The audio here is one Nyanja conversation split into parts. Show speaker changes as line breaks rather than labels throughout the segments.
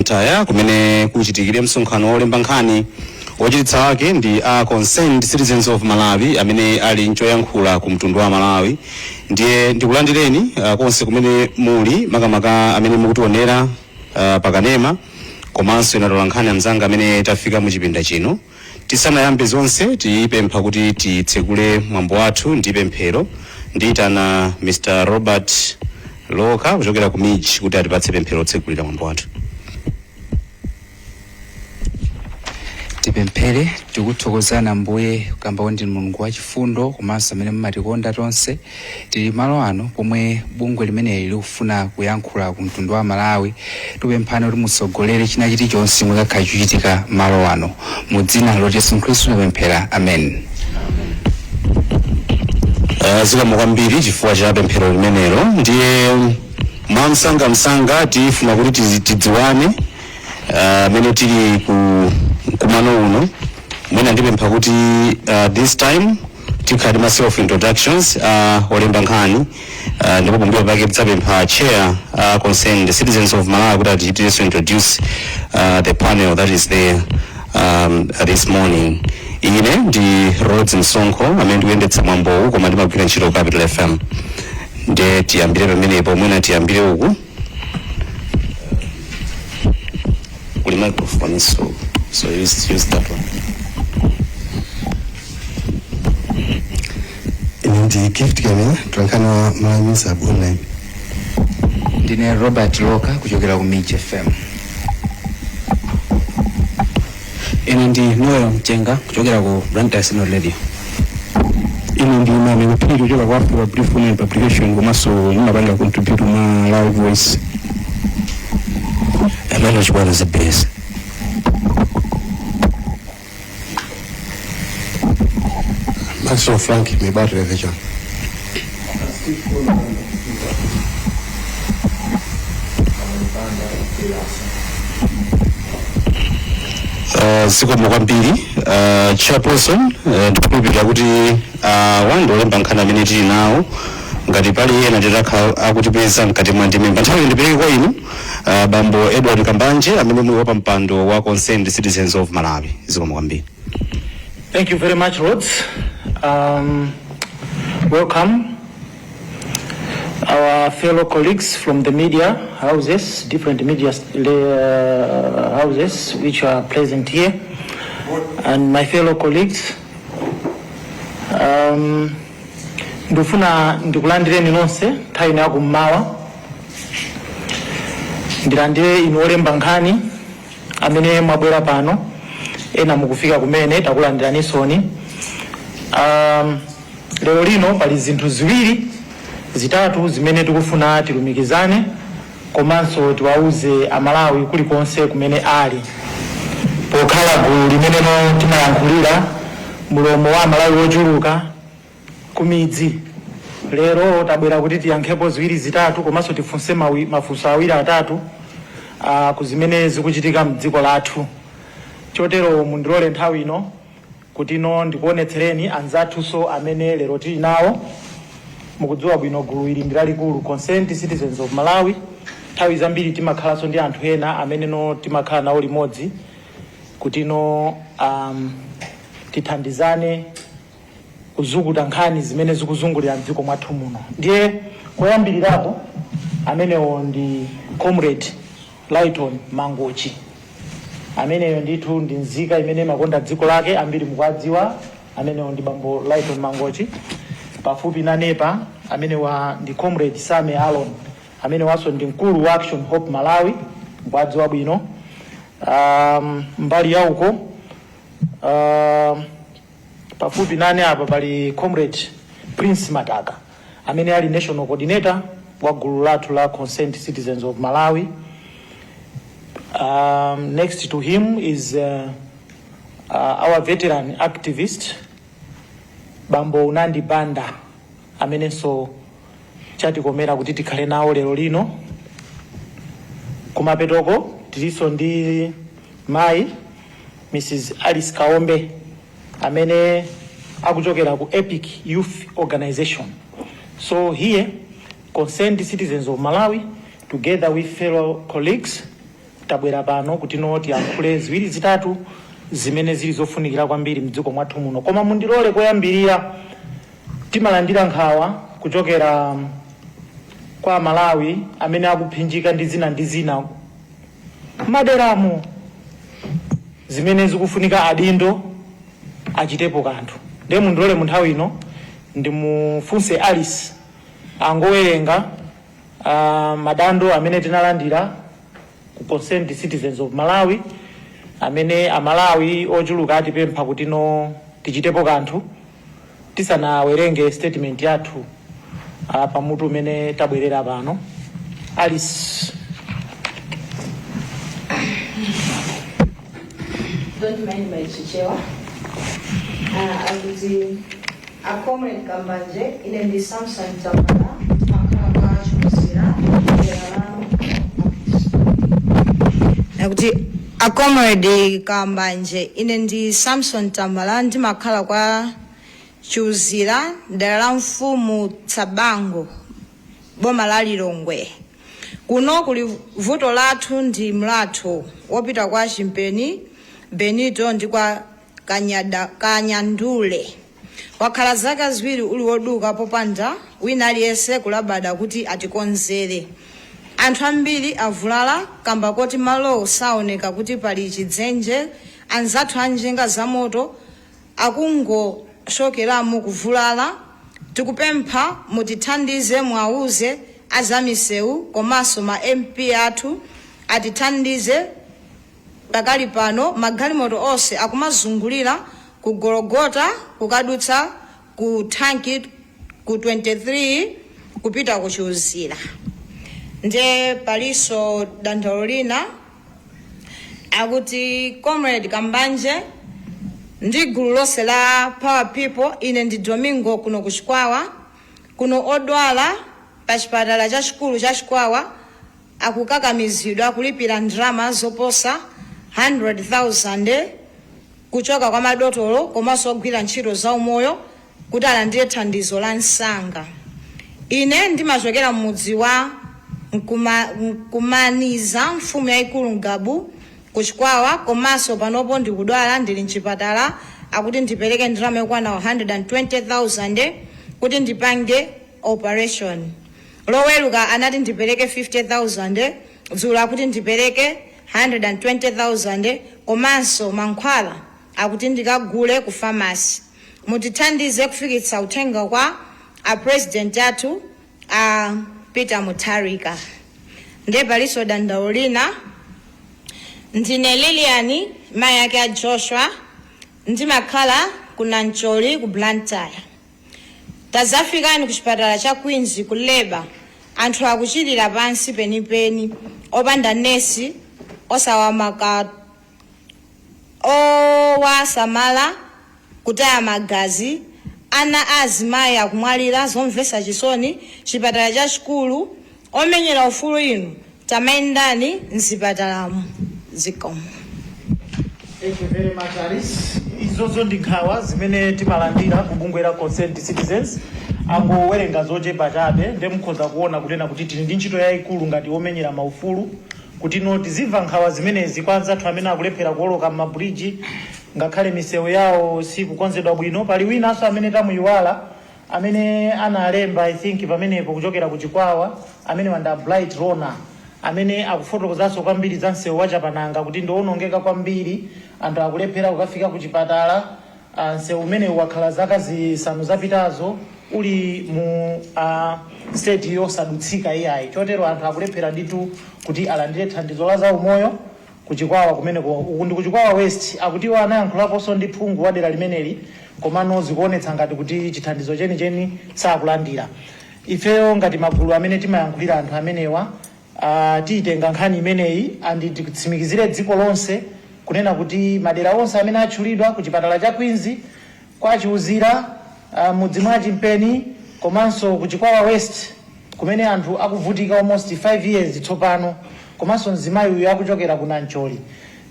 Blantyre, kumene kuchitikire msonkhano wolemba nkhani. Wochititsa wake ndi a Concerned Citizens of Malawi, amene ali nchoyankhula ku mtundu wa Malawi. Ndiye ndikulandireni konse kumene muli, makamaka amene mukutionera pakanema, komanso inu atolankhani anzanga amene tafika mu chipinda chino. Tisanayambe zonse, tipempha kuti titsekule mwambo wathu ndi pemphero. Ndiyitana Mr Robert Loka kuchokera ku MIJ kuti atipatse pemphero lotsekulira mwambo wathu.
Tipemphere. Tikuthokozani Ambuye kamba kuti ndinu Mulungu wachifundo komanso amene mumatikonda tonse. Tili malo ano pomwe bungwe limeneli likufuna kuyankhula ku mtundu wa Malawi. Tikupemphani kuti mutsogolere china chilichonse chomwe chikakhala chikuchitika malo ano. Mu dzina la Yesu Khristu tapemphera, amen.
Zikomo kwambiri chifukwa cha pemphero limenelo. Ndiye mwamsangamsanga tifuna kuti tidziwane amene tili ku mkumano uno. Mwina ndipempha kuti this time tikhale ma self introductions olemba nkhani, ndipo pambuyo pake tidzapempha chair Concerned Citizens of Malawi kuti atichitirenso introduce the panel that is there this morning. Ine ndi Rhodes Msonkho amene ndikuyendetsa mwambowu, koma ndimagwira ntchito ku Capital FM. Ndiye tiyambire pamenepo. Mwina tiyambire uku kuli microphone, so use that one.
Ine ndi Gift Kamena, mtolankhani wa Malawi News Hub Online.
Ndine Robert Loka kuchokera ku MIJ FM.
Ine ndi Noel Mchenga kuchokera ku Blantyre Synod Radio.
Ine ndi Mame Kuphiri kuchoka ku Africa Brief Online Publication, komanso ndimapanga contribute Malawi Voice.
Emmanuel Chibwana, ZBS.
Maxwell Frank, Mibawa Television.
Zikomo kwambiri, Chairperson. Ndikukhulupirira kuti wandi olemba nkhani amene tili nawo, ngati pali ena titakhala akutipeza mkati mwa ndime. Pa nthawi ndipereke kwa inu, bambo Edward Kambanje, amene muli wapampando wa Concerned Citizens of Malawi. Zikomo kwambiri.
Thank you very much, Rhodes. Welcome, our fellow colleagues from the media houses, different media houses which are present here, and my fellow colleagues. Ndifuna ndikulandireni nonse nthawi ino yakummawa. Ndilandire inu olemba nkhani amene mwabwera pano, ena mukufika kumene, takulandiranisoni. Lero lino pali zinthu ziwiri zitatu zimene tikufuna tilumikizane komanso tiwauze Amalawi kulikonse kumene ali. Pokhala gulu limeneno timayankhulira mulomo wa Amalawi wochuluka kumidzi, lero tabwera kuti tiyankhepo ziwiri zitatu komanso tifunse mafunso awiri atatu kuzimene zikuchitika mdziko lathu. Chotero mundilole nthawi ino kuti ino ndikuonetsereni anzathunso amene lero tili nawo. Mukudziwa bwino gulu ili ndi lalikulu, Concerned Citizens of Malawi. Nthawi zambiri timakhalanso ndi anthu ena amene no timakhala nawo limodzi kuti no tithandizane kuzukuta nkhani zimene zikuzungulira mdziko mwathu muno. Ndiye koyambirirapo, amenewo ndi Comrade Lighton Mangochi. Ameneyo ndithu ndi nzika imene imakonda dziko lake, ambiri mukuwadziwa. Amenewo ndi bambo Lighton Mangochi. Pafupi nanepa amenewa ndi Comrade Same Alon, amene waso ndi mkulu wa Action Hope Malawi, mukuwadziwa bwino. Mbali yauko, pafupi nane apa pali Comrade Prince Mataka, amene ali national coordinator wa gulu lathu la Concerned Citizens of Malawi. Next to him is our veteran activist, bambo Unandi Banda, amenenso chatikomera kuti tikhale nawo lero lino. Kumapetoko tilinso ndi mayi Mrs Alice Kaombe, amene akuchokera ku Epic Youth Organization. So here, Concerned Citizens of Malawi together with fellow colleagues. Tabwera pano kuti no tiyankhule ziwiri zitatu zimene zili zofunikira kwambiri mdziko mwathu muno. Koma mundilole koyambirira, timalandira nkhawa kuchokera kwa Malawi amene akuphinjika ndi zina ndi zina maderamo zimene zikufunika adindo achitepo kanthu. Ndiye mundilole mu nthawi ino ndimufunse Alice angowerenga madando amene tinalandira ku Concerned Citizens of Malawi, amene Amalawi ochuluka atipempha kuti no tichitepo kanthu, tisanawerenge statement yathu pamutu umene tabwerera pano. Alice.
Don't mind my Chichewa. Akuti a Comrade Kambanje, ine ndi Samson Tambala, makhala kwa Chikusira, dera la. Akuti a Comrade Kambanje, ine ndi Samson Tambala, ndimakhala kwa Chiuzira, dera la mfumu Tsabango, boma la Lilongwe. Kuno kuli vuto lathu ndi mlatho wopita kwa Chimpeni Benito ndi kwa Kanyada, Kanyandule. Wakhala zaka 2 uli woduka popanda wina aliyense kulabada kuti atikonzere. Anthu ambiri avulala kamba koti malowo saoneka kuti pali chidzenje. Anzathu anjinga zamoto akungoshokeramo kuvulala. Tikupempha mutithandize, mwauze azamisewu komanso ma MP athu atithandize. Pakali pano magalimoto onse akumazungulira ku Gologota, kukadutsa ku Thanki ku 23 kupita ku Chiuzira. Ndiye palinso dandaulo lina, akuti Comrade Kambanje ndi gulu lonse la Power People, ine ndi Domingo kuno ku Chikwawa. Kuno odwala pa chipatala chachikulu cha Chikwawa akukakamizidwa kulipira ndalama zoposa 100,000 kuchoka kwa madotolo komanso ogwira ntchito zaumoyo kuti alandire thandizo la msanga. Ine ndimachokera m'mudzi wa Nkumaniza, mfumu yayikulu Ngabu, kuchikwawa, komanso panopo ndikudwala, ndili mchipatala. Akuti ndipereke ndalama yokwana 120,000 kuti ndipange operation. Loweruka anati ndipereke 50,000, dzulo akuti ndipereke 120,000, komanso mankhwala akuti ndikagule ku famasi. Mutithandize kufikitsa uthenga kwa a President athu a Peter Mutharika. Ndiye palinso dandaulo lina. Ndine Lilian, mayi ake a Joshua, ndimakhala ku Nancholi ku Blantyre. Tazafikani ku chipatala cha Queens ku Labour, anthu akuchirira pansi penipeni, opanda nesi osawamaka owasamala, kutaya magazi, ana a azimayi akumwalira, zomvetsa chisoni. Chipatala chachikulu, omenyera ufulu inu, tamayendani mzipatalamu. Zikomo.
Thank you very much, Alice. Izozo ndi nkhawa zimene timalandira ku bungwe la Concerned Citizens. Angowerenga zochepa chabe, ndiye mukhoza kuona kunena kuti tili ndi ntchito yayikulu ngati omenyera maufulu kuti no tizimva nkhawa zimenezi kwa anzathu amene akulephera kuwoloka m'mabridge, ngakhale misewu yawo sikukonzedwa bwino. Pali winanso amene tamuyiwala amene analemba, I think, pamenepo kuchokera ku Chikwawa, amene wanda Bright Rona, amene akufotokozanso kwambiri za msewu wa Chapananga kuti ndiwonongeka kwambiri, anthu akulephera kukafika ku chipatala. Msewu umenewu wakhala zaka 5 zapitazo uli mu state yosadutsika iyayi, chotero anthu akulephera ndithu kuti alandire thandizo la zaumoyo kuchikwawa kumeneko. Uku ndi kuchikwawa West. Akutiwo anayankhulaponso ndi phungu wa dera limeneli, komano zikuonetsa ngati kuti chithandizo chenicheni sakulandira. Ifeyo ngati magulu amene timayankhulira anthu amenewa, tiyitenga nkhani imeneyi and titsimikizire dziko lonse kunena kuti madera onse amene atchulidwa, ku chipatala cha Queens, kwa Chiuzira, mudzi mwa Chimpeni komanso ku Chikwawa West kumene anthu akuvutika almost 5 years tsopano, komanso mzimayi uyu akuchokera ku Nancholi,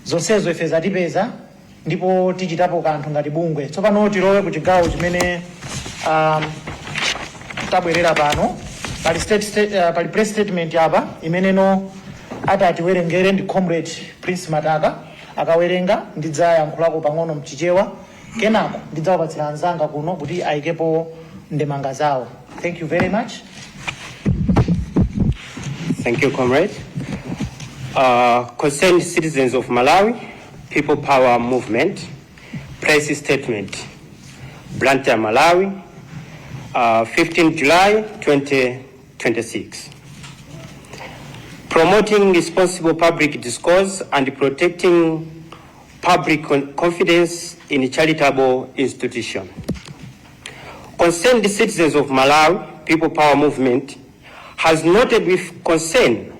zonsezo ife zatipeza ndipo tichitapo kanthu ngati bungwe. Tsopano tilowe ku chigawo chimene tabwerera pano. Pali press statement apa imeneno Atatiwerengere ndi Comrade Prince Mataka. Akawerenga, ndidzayankhulako pang'ono mchichewa, kenako ndidzawapatsira anzanga kuno kuti ayikepo ndemanga zawo. Thank you very much.
Thank you, comrade. Concerned citizens of Malawi, People Power Movement, press statement. Blantyre, Malawi, 15 July 2026. Promoting responsible public discourse and protecting public confidence in charitable institution. Concerned Citizens of Malawi, People Power Movement, has noted with concern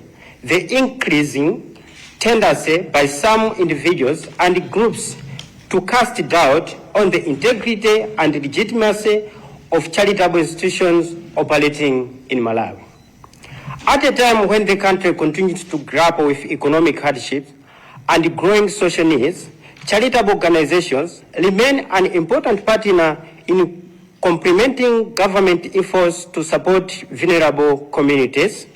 the increasing tendency by some individuals and groups to cast doubt on the integrity and legitimacy of charitable institutions operating in Malawi. At a time when the country continues to grapple with economic hardships and growing social needs, charitable organizations remain an important partner in complementing government efforts to support vulnerable communities,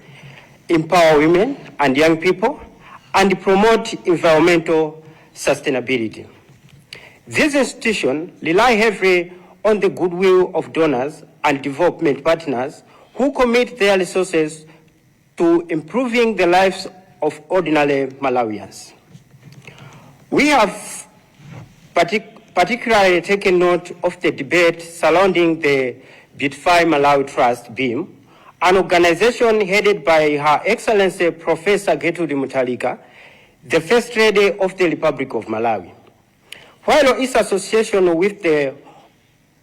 empower women and young people, and promote environmental sustainability. These institutions rely heavily on the goodwill of donors and development partners who commit their resources to improving the lives of ordinary Malawians. We have particularly taken note of the debate surrounding the Beautify Malawi Trust, BEAM, an organization headed by Her Excellency Professor Gertrude Mutharika, the First Lady of the Republic of Malawi. While its association with the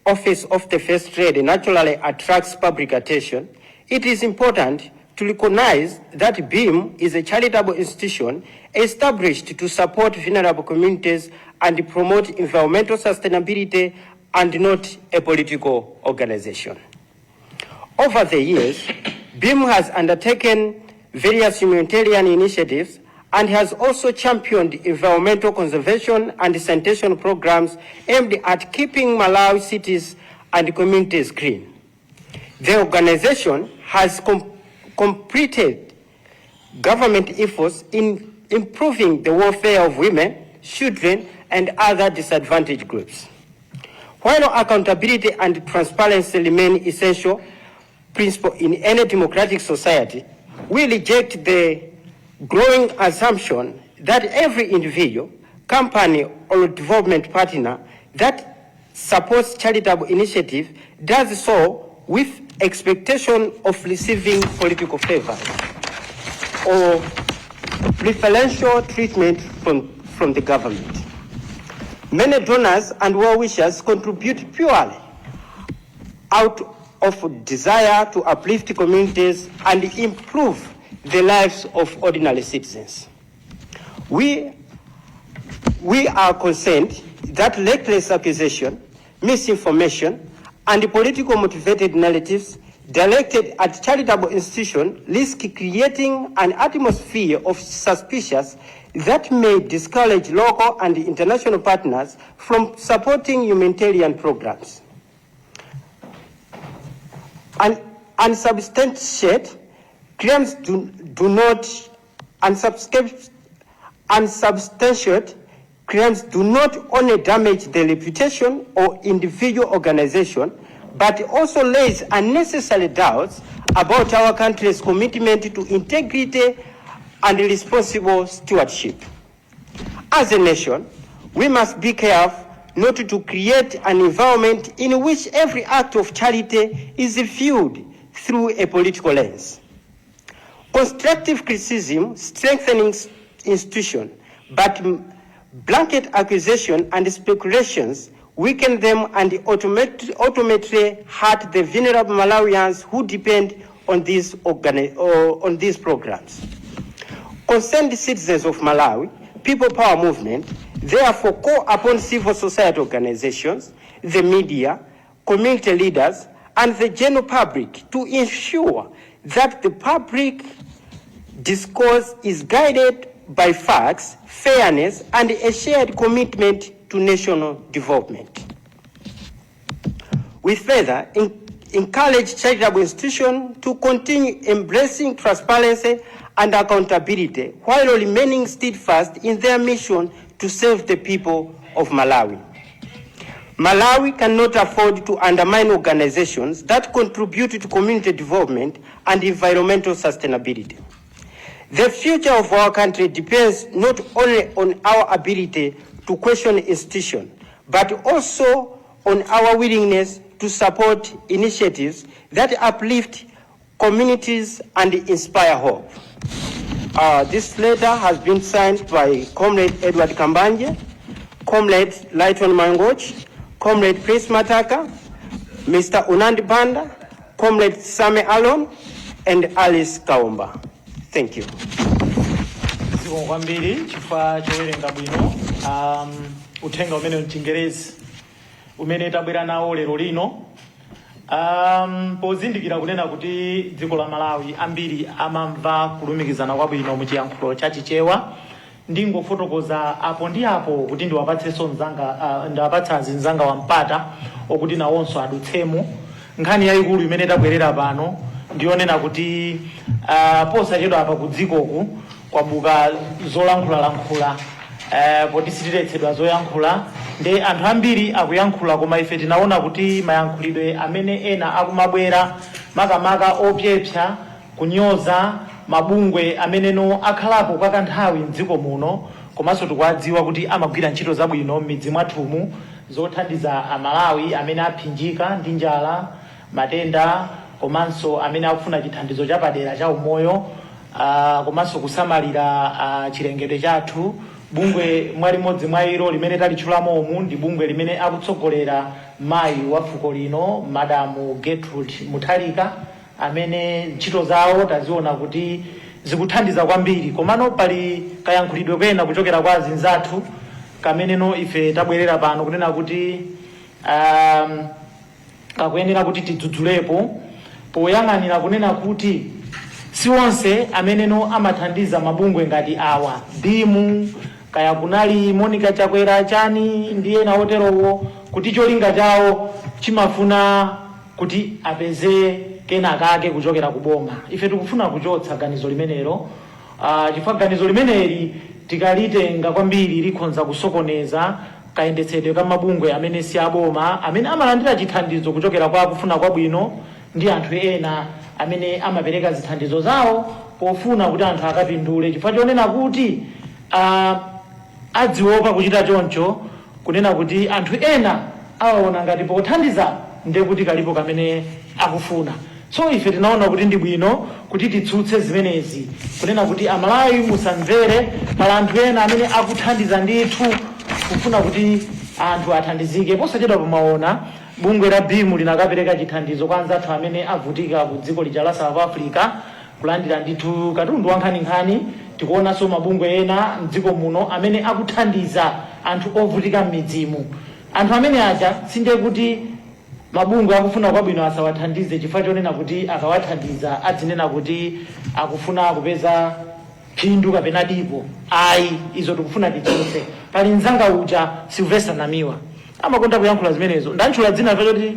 Office of the First Lady naturally attracts public attention, it is important to recognize that BEAM is a charitable institution established to support vulnerable communities and promote environmental sustainability, and not a political organization. Over the years, BEAM has undertaken various humanitarian initiatives and has also championed environmental conservation and sanitation programs aimed at keeping Malawi cities and communities clean. The organization has completed government efforts in improving the welfare of women, children, and other disadvantaged groups. While accountability and transparency remain essential principles in any democratic society, we reject the growing assumption that every individual, company, or development partner that supports charitable initiative does so with expectation of receiving political favor or preferential treatment from the government. Many donors and well-wishers contribute purely out of desire to uplift communities and improve the lives of ordinary citizens. We are concerned that reckless accusation, misinformation, and political motivated narratives directed at charitable institutions risk creating an atmosphere of suspicion that may discourage local and international partners from supporting humanitarian programs. And unsubstantiated claims do not unsubstantiated claims do not only damage the reputation of individual organization, but also raise unnecessary doubts about our country's commitment to integrity and responsible stewardship. As a nation, we must be careful not to create an environment in which every act of charity is viewed through a political lens. Constructive criticism strengthening institution, but blanket accusation and speculations weaken them and ultimately hurt the vulnerable Malawians who depend on these programs. Concerned Citizens of Malawi, People Power Movement, therefore call upon civil society organizations, the media, community leaders, and the general public to ensure that the public discourse is guided by facts, fairness, and a shared commitment to national development. We further encourage charitable institutions to continue embracing transparency and accountability while remaining steadfast in their mission to serve the people of Malawi. Malawi cannot afford to undermine organizations that contribute to community development and environmental sustainability. The future of our country depends not only on our ability to question institutions, but also on our willingness to support initiatives that uplift communities and inspire hope. This letter has been signed by Comrade Edward Kambanje, Comrade Lighton Mangoch, Comrade Prince Mataka, Mr. Unandi Banda, Comrade Same Alon, and Alice Kaomba. Thank you.
Zikomo kwambiri chifukwa chowerenga bwino uthenga umene mchingerezi umene tabwera nawo lero lino, pozindikira kunena kuti dziko la Malawi ambiri amamva kulumikizana kwabwino muchiyankhulo cha Chichewa, ndingofotokoza apo ndi apo kuti ndiwapatsenso mzanga, ndiwapatse azinzanga wampata okuti nawonso adutsemo. Nkhani yayikulu imene tabwerera pano ndiyonena kuti posachedwa apa ku dzikoku kwabuka zolankhulalankhula, poti sitiletsedwa zoyankhula ndi anthu ambiri akuyankhula, koma ife tinaona kuti mayankhulidwe amene ena akumabwera, makamaka opyepsa, kunyoza mabungwe ameneno akhalapo kwa kanthawi mdziko muno, komanso tikuwadziwa kuti amagwira ntchito zabwino m'midzi mwathumu zothandiza Amalawi amene aphinjika ndi njala, matenda, komanso amene akufuna chithandizo chapadera cha umoyo, komanso kusamalira chilengedwe chathu. Bungwe mwalimodzi mwa ilo limene talitchulamo umu ndi bungwe limene akutsogolera mayi wa fuko lino, Madamu Gertrude Mutharika, amene ntchito zawo taziona kuti zikuthandiza kwambiri. Komano pali kayankhulidwe kena kuchokera kwa azinzathu kameneno ife tabwerera pano kunena kuti kakuyenera kuti tidzudzulepo, poyang'anira kunena kuti si onse ameneno amathandiza mabungwe ngati awa, BEAM, kaya kunali Monica Chakwera chani ndi ena oterowo, kuti cholinga chawo chimafuna kuti apeze kenakake kuchokera ku boma. Ife tikufuna kuchotsa ganizo limenelo, chifukwa ganizo limeneli tikalitenga kwambiri likhonza kusokoneza kayendetsedwe ka mabungwe amene si aboma, amene amalandira chithandizo kuchokera kwa kufuna kwabwino ndi anthu ena amene amapereka zithandizo zawo pofuna kuti anthu akapindule, chifukwa chonena kuti adziopa kuchita choncho, kunena kuti anthu ena awaona ngati pothandiza ndiye kuti kalipo kamene akufuna. So ife tinaona kuti ndi bwino kuti titsutse zimenezi, kunena kuti Amalawi musamvere. Pala anthu ena amene akuthandiza ndithu kufuna kuti anthu athandizike. Posachedwa pomaona bungwe la BEAM linakapereka chithandizo kwa anzathu amene avutika ku dziko lija la South Africa, kulandira ndithu katundu wankhaninkhani. Tikuonanso mabungwe ena mdziko muno amene akuthandiza anthu ovutika m'midzimu. Anthu amene aja sindiye kuti mabungwe akufuna kwabwino asawathandize chifukwa chonena kuti akawathandiza adzinena kuti akufuna kupeza phindu kapena dipo. Ayi, izo tikufuna titsutse. Pali mzanga uja Sylvester Namiwa amakonda kuyankhula zimenezo. Ndantchula dzina pachoti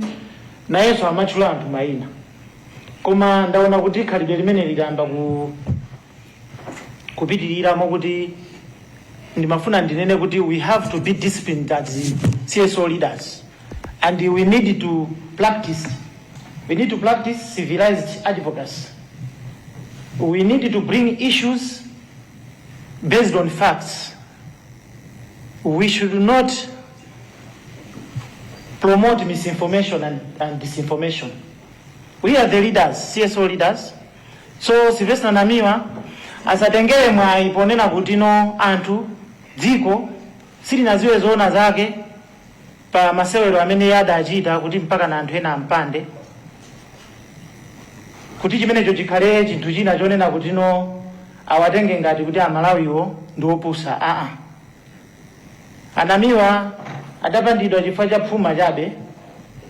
nayenso amatchula anthu mayina, koma ndaona kuti khalidwe limene likayamba kupitirira mokuti ndimafuna ndinene kuti we have to be disciplined as CSO leaders and we need to practice civilized advocacy. We need to bring issues based on facts. We should not promote misinformation and disinformation. We are the leaders, CSO leaders. So Sylvester Namiwa asatengere mwayi ponena kuti no, anthu dziko silinaziwe zoona zake pa masewero amene adachita kuti mpaka na anthu ena ampande, kuti chimenecho chikhale chinthu china chonena kuti no, awatenge ngati kuti Amalawiwo ndi opusa. Aa, anamiwa adapandidwa chifukwa cha phuma chabe.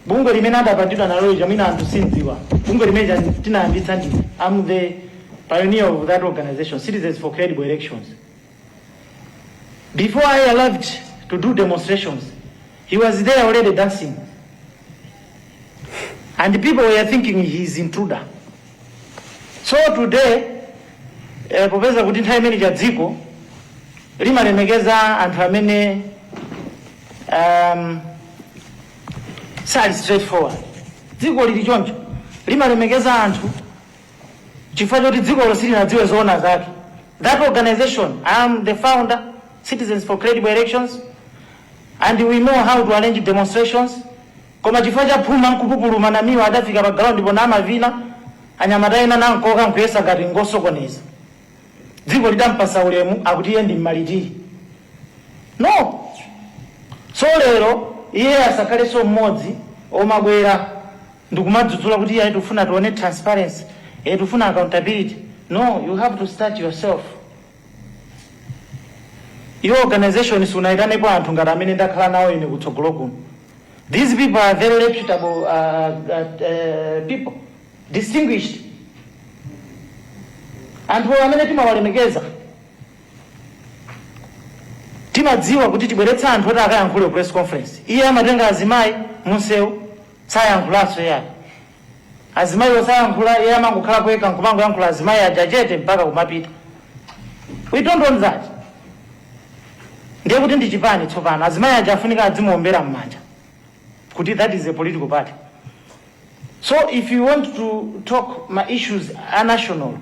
Bungwe limene adapandidwa nalo chamwina anthu sindziwa, bungwe limene tinayambitsa ndine. I'm the pioneer of that organization, Citizens for Credible Elections. Before I arrived to do demonstrations, he was there already dancing. And people were thinking he is intruder. So today, popeza kuti nthawi imene cha dziko limalemekeza anthu amene sali straightforward, dziko lili choncho, limalemekeza anthu chifukwa choti dzikolo silinadziwe zoona zake. That organization, I am the founder, Citizens for Credible Elections, and we know how to arrange demonstrations. Koma chifukwa cha phuma nkupupuluma, Namiwa adafika pa ground pona amavina, anyamata ena nankoka nkuyesa ngati ngosokoneza. Dziko lidampasa ulemu, akuti iye ndi mmalitiri. No, so lero iye asakhalenso mmodzi omabwera ndikumadzudzula kuti iye tifuna tione transparency, iye tifuna accountability. No, you have to start yourself. Iyo organization sunayitanepo anthu ngati amene ndakhala nawo ine kutsogolo kuno. These people are very reputable people, distinguished, anthu amene timawalemekeza. Timadziwa kuti tibweretsa anthu oti akayankhule press conference. Iye amatenga azimayi munsewu, sayankhulanso iyayi. Azimayi osayankhula, iye amangokhala kweka nkumangoyankhula, azimayi aja chete mpaka kumapita. We don't want that. Ndiye kuti ndi chipani tsopano, azimayi aja afunika adzimuombera m'manja kuti that is a political party. So if you want to talk ma issues a national,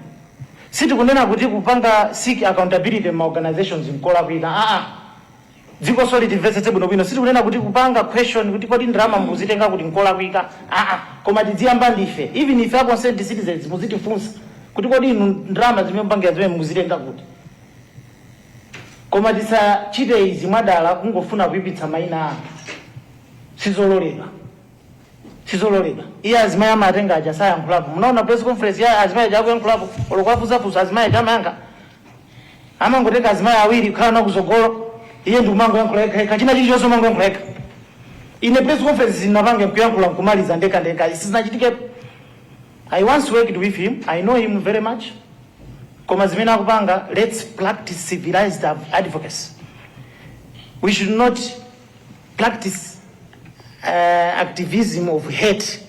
sitikunena kuti kupanga seek accountability ma organizations nkolakwika, aa. Dziko so litimvetsetse bwinobwino, sitikunena kuti kupanga question kuti kodi ndalama muzitenga kuti nkolakwika, aa. Koma tidziyamba ndife. Even if a concerned citizens muzitifunsa kuti kodi inu ndalama zimene mupangira zimene muzitenga kuti? Koma tisachite izi mwadala kungofuna kuyipitsa mayina anthu. Sizololedwa, sizololedwa. Iye azimayi amatenga aja sayankhulapo. Munaona press conference ya azimayi aja akuyankhulapo? Olokwafusafusa azimayi aja amayankha? Amangotenga azimayi awiri kukhala nawo kuzogolo, iye ndi kumangoyankhula yekha yekha, china chilichonse umangoyankhula yekha. Ine press conference sinapange nkuyankhula nkumaliza ndekha ndekha, sizinachitikepo. I once worked with him, I know him very much. Koma zimene akupanga, let's practice civilized advocacy. We should not practice activism of hate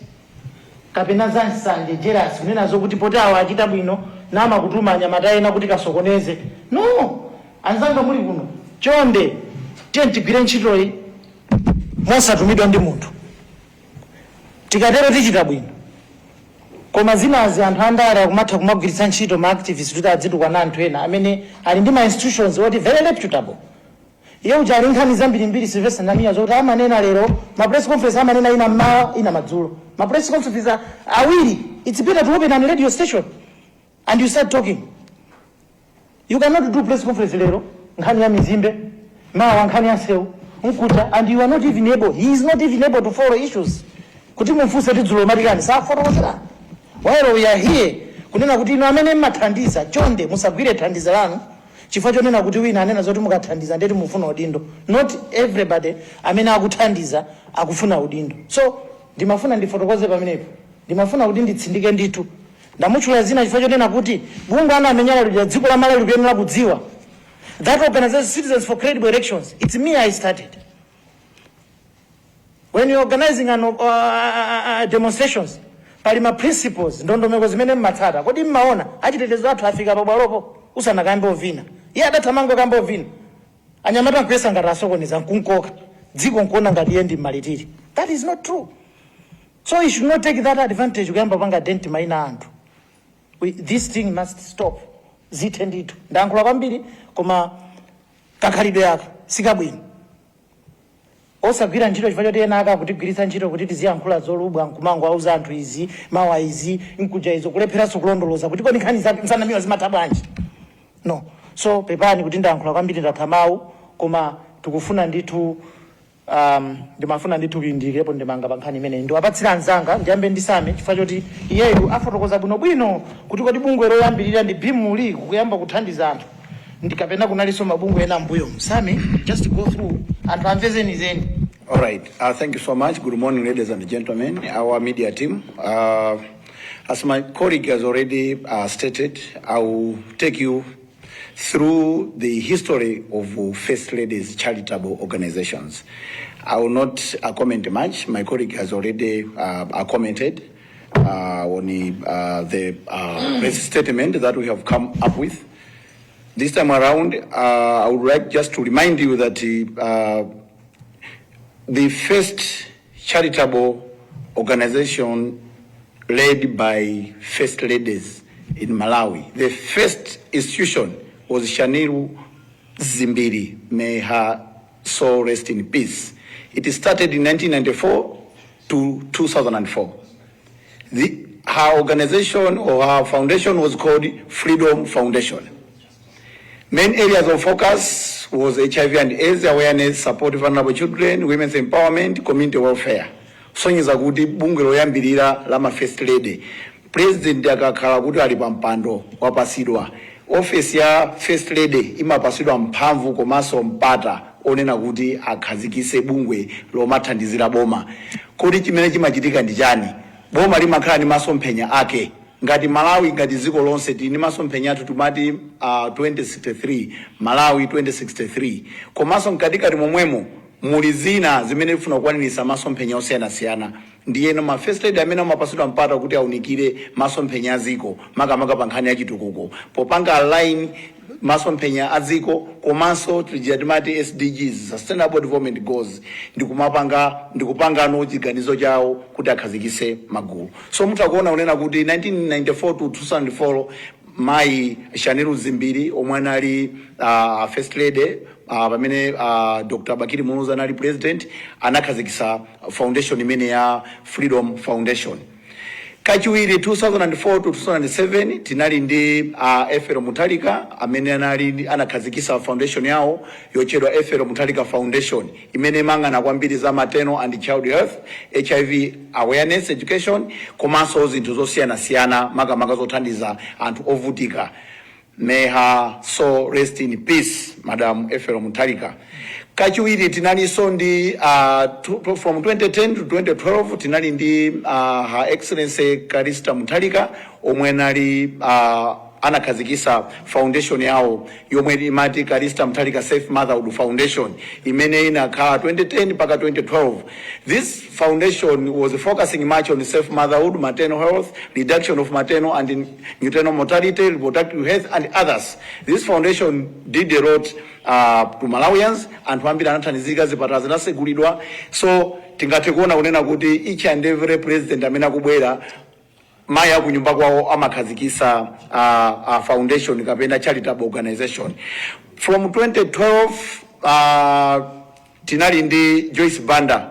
kapena za nsanje, jealous, kunena zokuti poti awa achita bwino namakutuma anyamata ena kuti kasokoneze. No, anzanga muli kuno, chonde tiye tigwire ntchitoyi mosatumidwa ndi munthu. Tikatero tichita bwino. Koma zinazi anthu andale akumatha kumagwiritsa ntchito ma activists kuti adzitukwana anthu ena amene ali ndi ma institutions oti very reputable. Iye uja ali nkhani zambirimbiri, Sylvester Namiwa, zokuti amanena lero ma press conference, amanena ina mmawa, ina madzulo, ma press conference awiri. It's better to open an radio station and you start talking. You cannot do press conference lero nkhani ya mizimbe, mawa nkhani ya nsewu, nkuta, and you are not even able, he is not even able to follow issues kuti mumfunse tidzulo matikani safotokozera. While we are here kunena kuti inu amene mmathandiza, chonde musagwire thandizo lanu chifukwa chonena kuti wina anena zoti mukathandiza ndeti mufuna udindo. Not everybody amene akuthandiza akufuna udindo. So ndimafuna ndifotokoze pamenepo, ndimafuna kuti nditsindike ndithu. Ndamutchula zina chifukwa chonena kuti bungwe anamenyala lija, dziko la Malawi likuyenera kudziwa. That organization, Citizens for Credible Elections, it's me, I started. When you're organizing an demonstrations, pali ma principles, ndondomeko zimene mmatsata. Kodi mmaona achitetezo athu afika pabwalopo usanakambe ovina? Iye adathamanga kamba ovina, anyamata nkuyesa ngati asokoneza, nkunkoka, dziko nkuona ngati iye ndi mmalitiri. That is not true. So you should not take that advantage kuyamba panga dent maina a anthu. This thing must stop. Zithe ndithu. Ndayankhula kwambiri, koma kakhalidwe aka sikabwino. Osagwira ntchito chifukwa choti ena aka akutigwiritsa ntchito kuti tiziyankhula zolubwa nkumango auza anthu izi, mawa izi, nkuja izo, kulepheranso kulondoloza kuti kodi nkhani zake nsanamiwa zimatha bwanji. No, so pepani kuti ndayankhula kwambiri, ndatha mawu. Koma tikufuna ndithu, ndimafuna ndithu kuyindikepo ndimanga pa nkhani imeneyi. Ndiwapatsira anzanga, ndiyambe ndisame chifukwa choti iyeyu afotokoza bwinobwino kuti kodi bungwe loyambirira ndi BEAM kuyamba kuthandiza anthu ndikapena kunalinso mabungwe ena mbuyo. Same, just go through, anthu amve zenizeni.
All right. Thank you so much. Good morning, ladies and gentlemen, our media team. As my colleague has already stated, I will take you Through the history of First Ladies charitable organizations. I will not comment much. My colleague has already commented on the press statement that we have come up with. This time around, I would like just to remind you that the first charitable organization led by First Ladies in Malawi, the first institution was Shanil Dzimbiri. May her soul rest in peace. It started in 1994 to 2004. Her organization or her foundation was called Freedom Foundation. Main areas of focus was HIV and AIDS awareness, support vulnerable children, women's empowerment, community welfare. Sonyeza kuti bungwe loyambirira la ma First Lady, President akakhala kuti ali pa mpando, wapasidwa office ya First Lady, imapasidwa mphamvu komanso mpata onena kuti akhazikise bungwe lomathandizira boma. Kuti chimene chimachitika ndi chani? Boma limakhala ndi masomphenya ake. Ngati Malawi, ngati dziko lonse, tili ndi masomphenya athu, timati 2063, Malawi 2063. Komanso mkatikati momwemo muli zina zimene tifuna kukwaniritsa, masomphenya osiyanasiyana. Ndiyeno ma First Lady amene amapasidwa mpata kuti aunikire masomphenya a dziko, makamaka pa nkhani ya chitukuko, popanga align masomphenya a dziko komanso tija timati SDGs, Sustainable Development Goals, ndikumapanga ndikupangano chiganizo chawo kuti akhazikise magulu. So mutha kuona kunena kuti 1994 to 2004, Mayi Shanil Dzimbiri omwe anali First Lady pamene Dr. Bakili Muluzi anali President, anakhazikisa foundation imene ya Freedom Foundation. Kachiwiri, 2004 to 2007, tinali ndi Ethel Mutharika amene anali anakhazikisa foundation yawo yotchedwa Ethel Mutharika Foundation, imene imayang'ana kwambiri za maternal and child health, HIV awareness, education komanso zinthu zosiyanasiyana, makamaka zothandiza anthu ovutika. May her soul rest in peace, Madam Ethel Mutharika. Kachiwiri, tinalinso ndi from 2010 to 2012, tinali ndi Her Excellency Callista Mutharika omwe anali anakhazikisa foundation yawo yomwe imati Callista Mutharika Safe Motherhood Foundation, imene inakhala 2010 mpaka 2012. This foundation was focusing much on safe motherhood, maternal health, reduction of maternal and maternal mortality, reproductive health and others. This foundation did a lot to Malawians. Anthu ambiri anathandizika, zipatala zinasegulidwa. So tingathe kuona kunena kuti each and every president amene akubwera, mayi akunyumba kwawo amakhazikisa foundation kapena charitable organization. From 2012, tinali ndi Joyce Banda,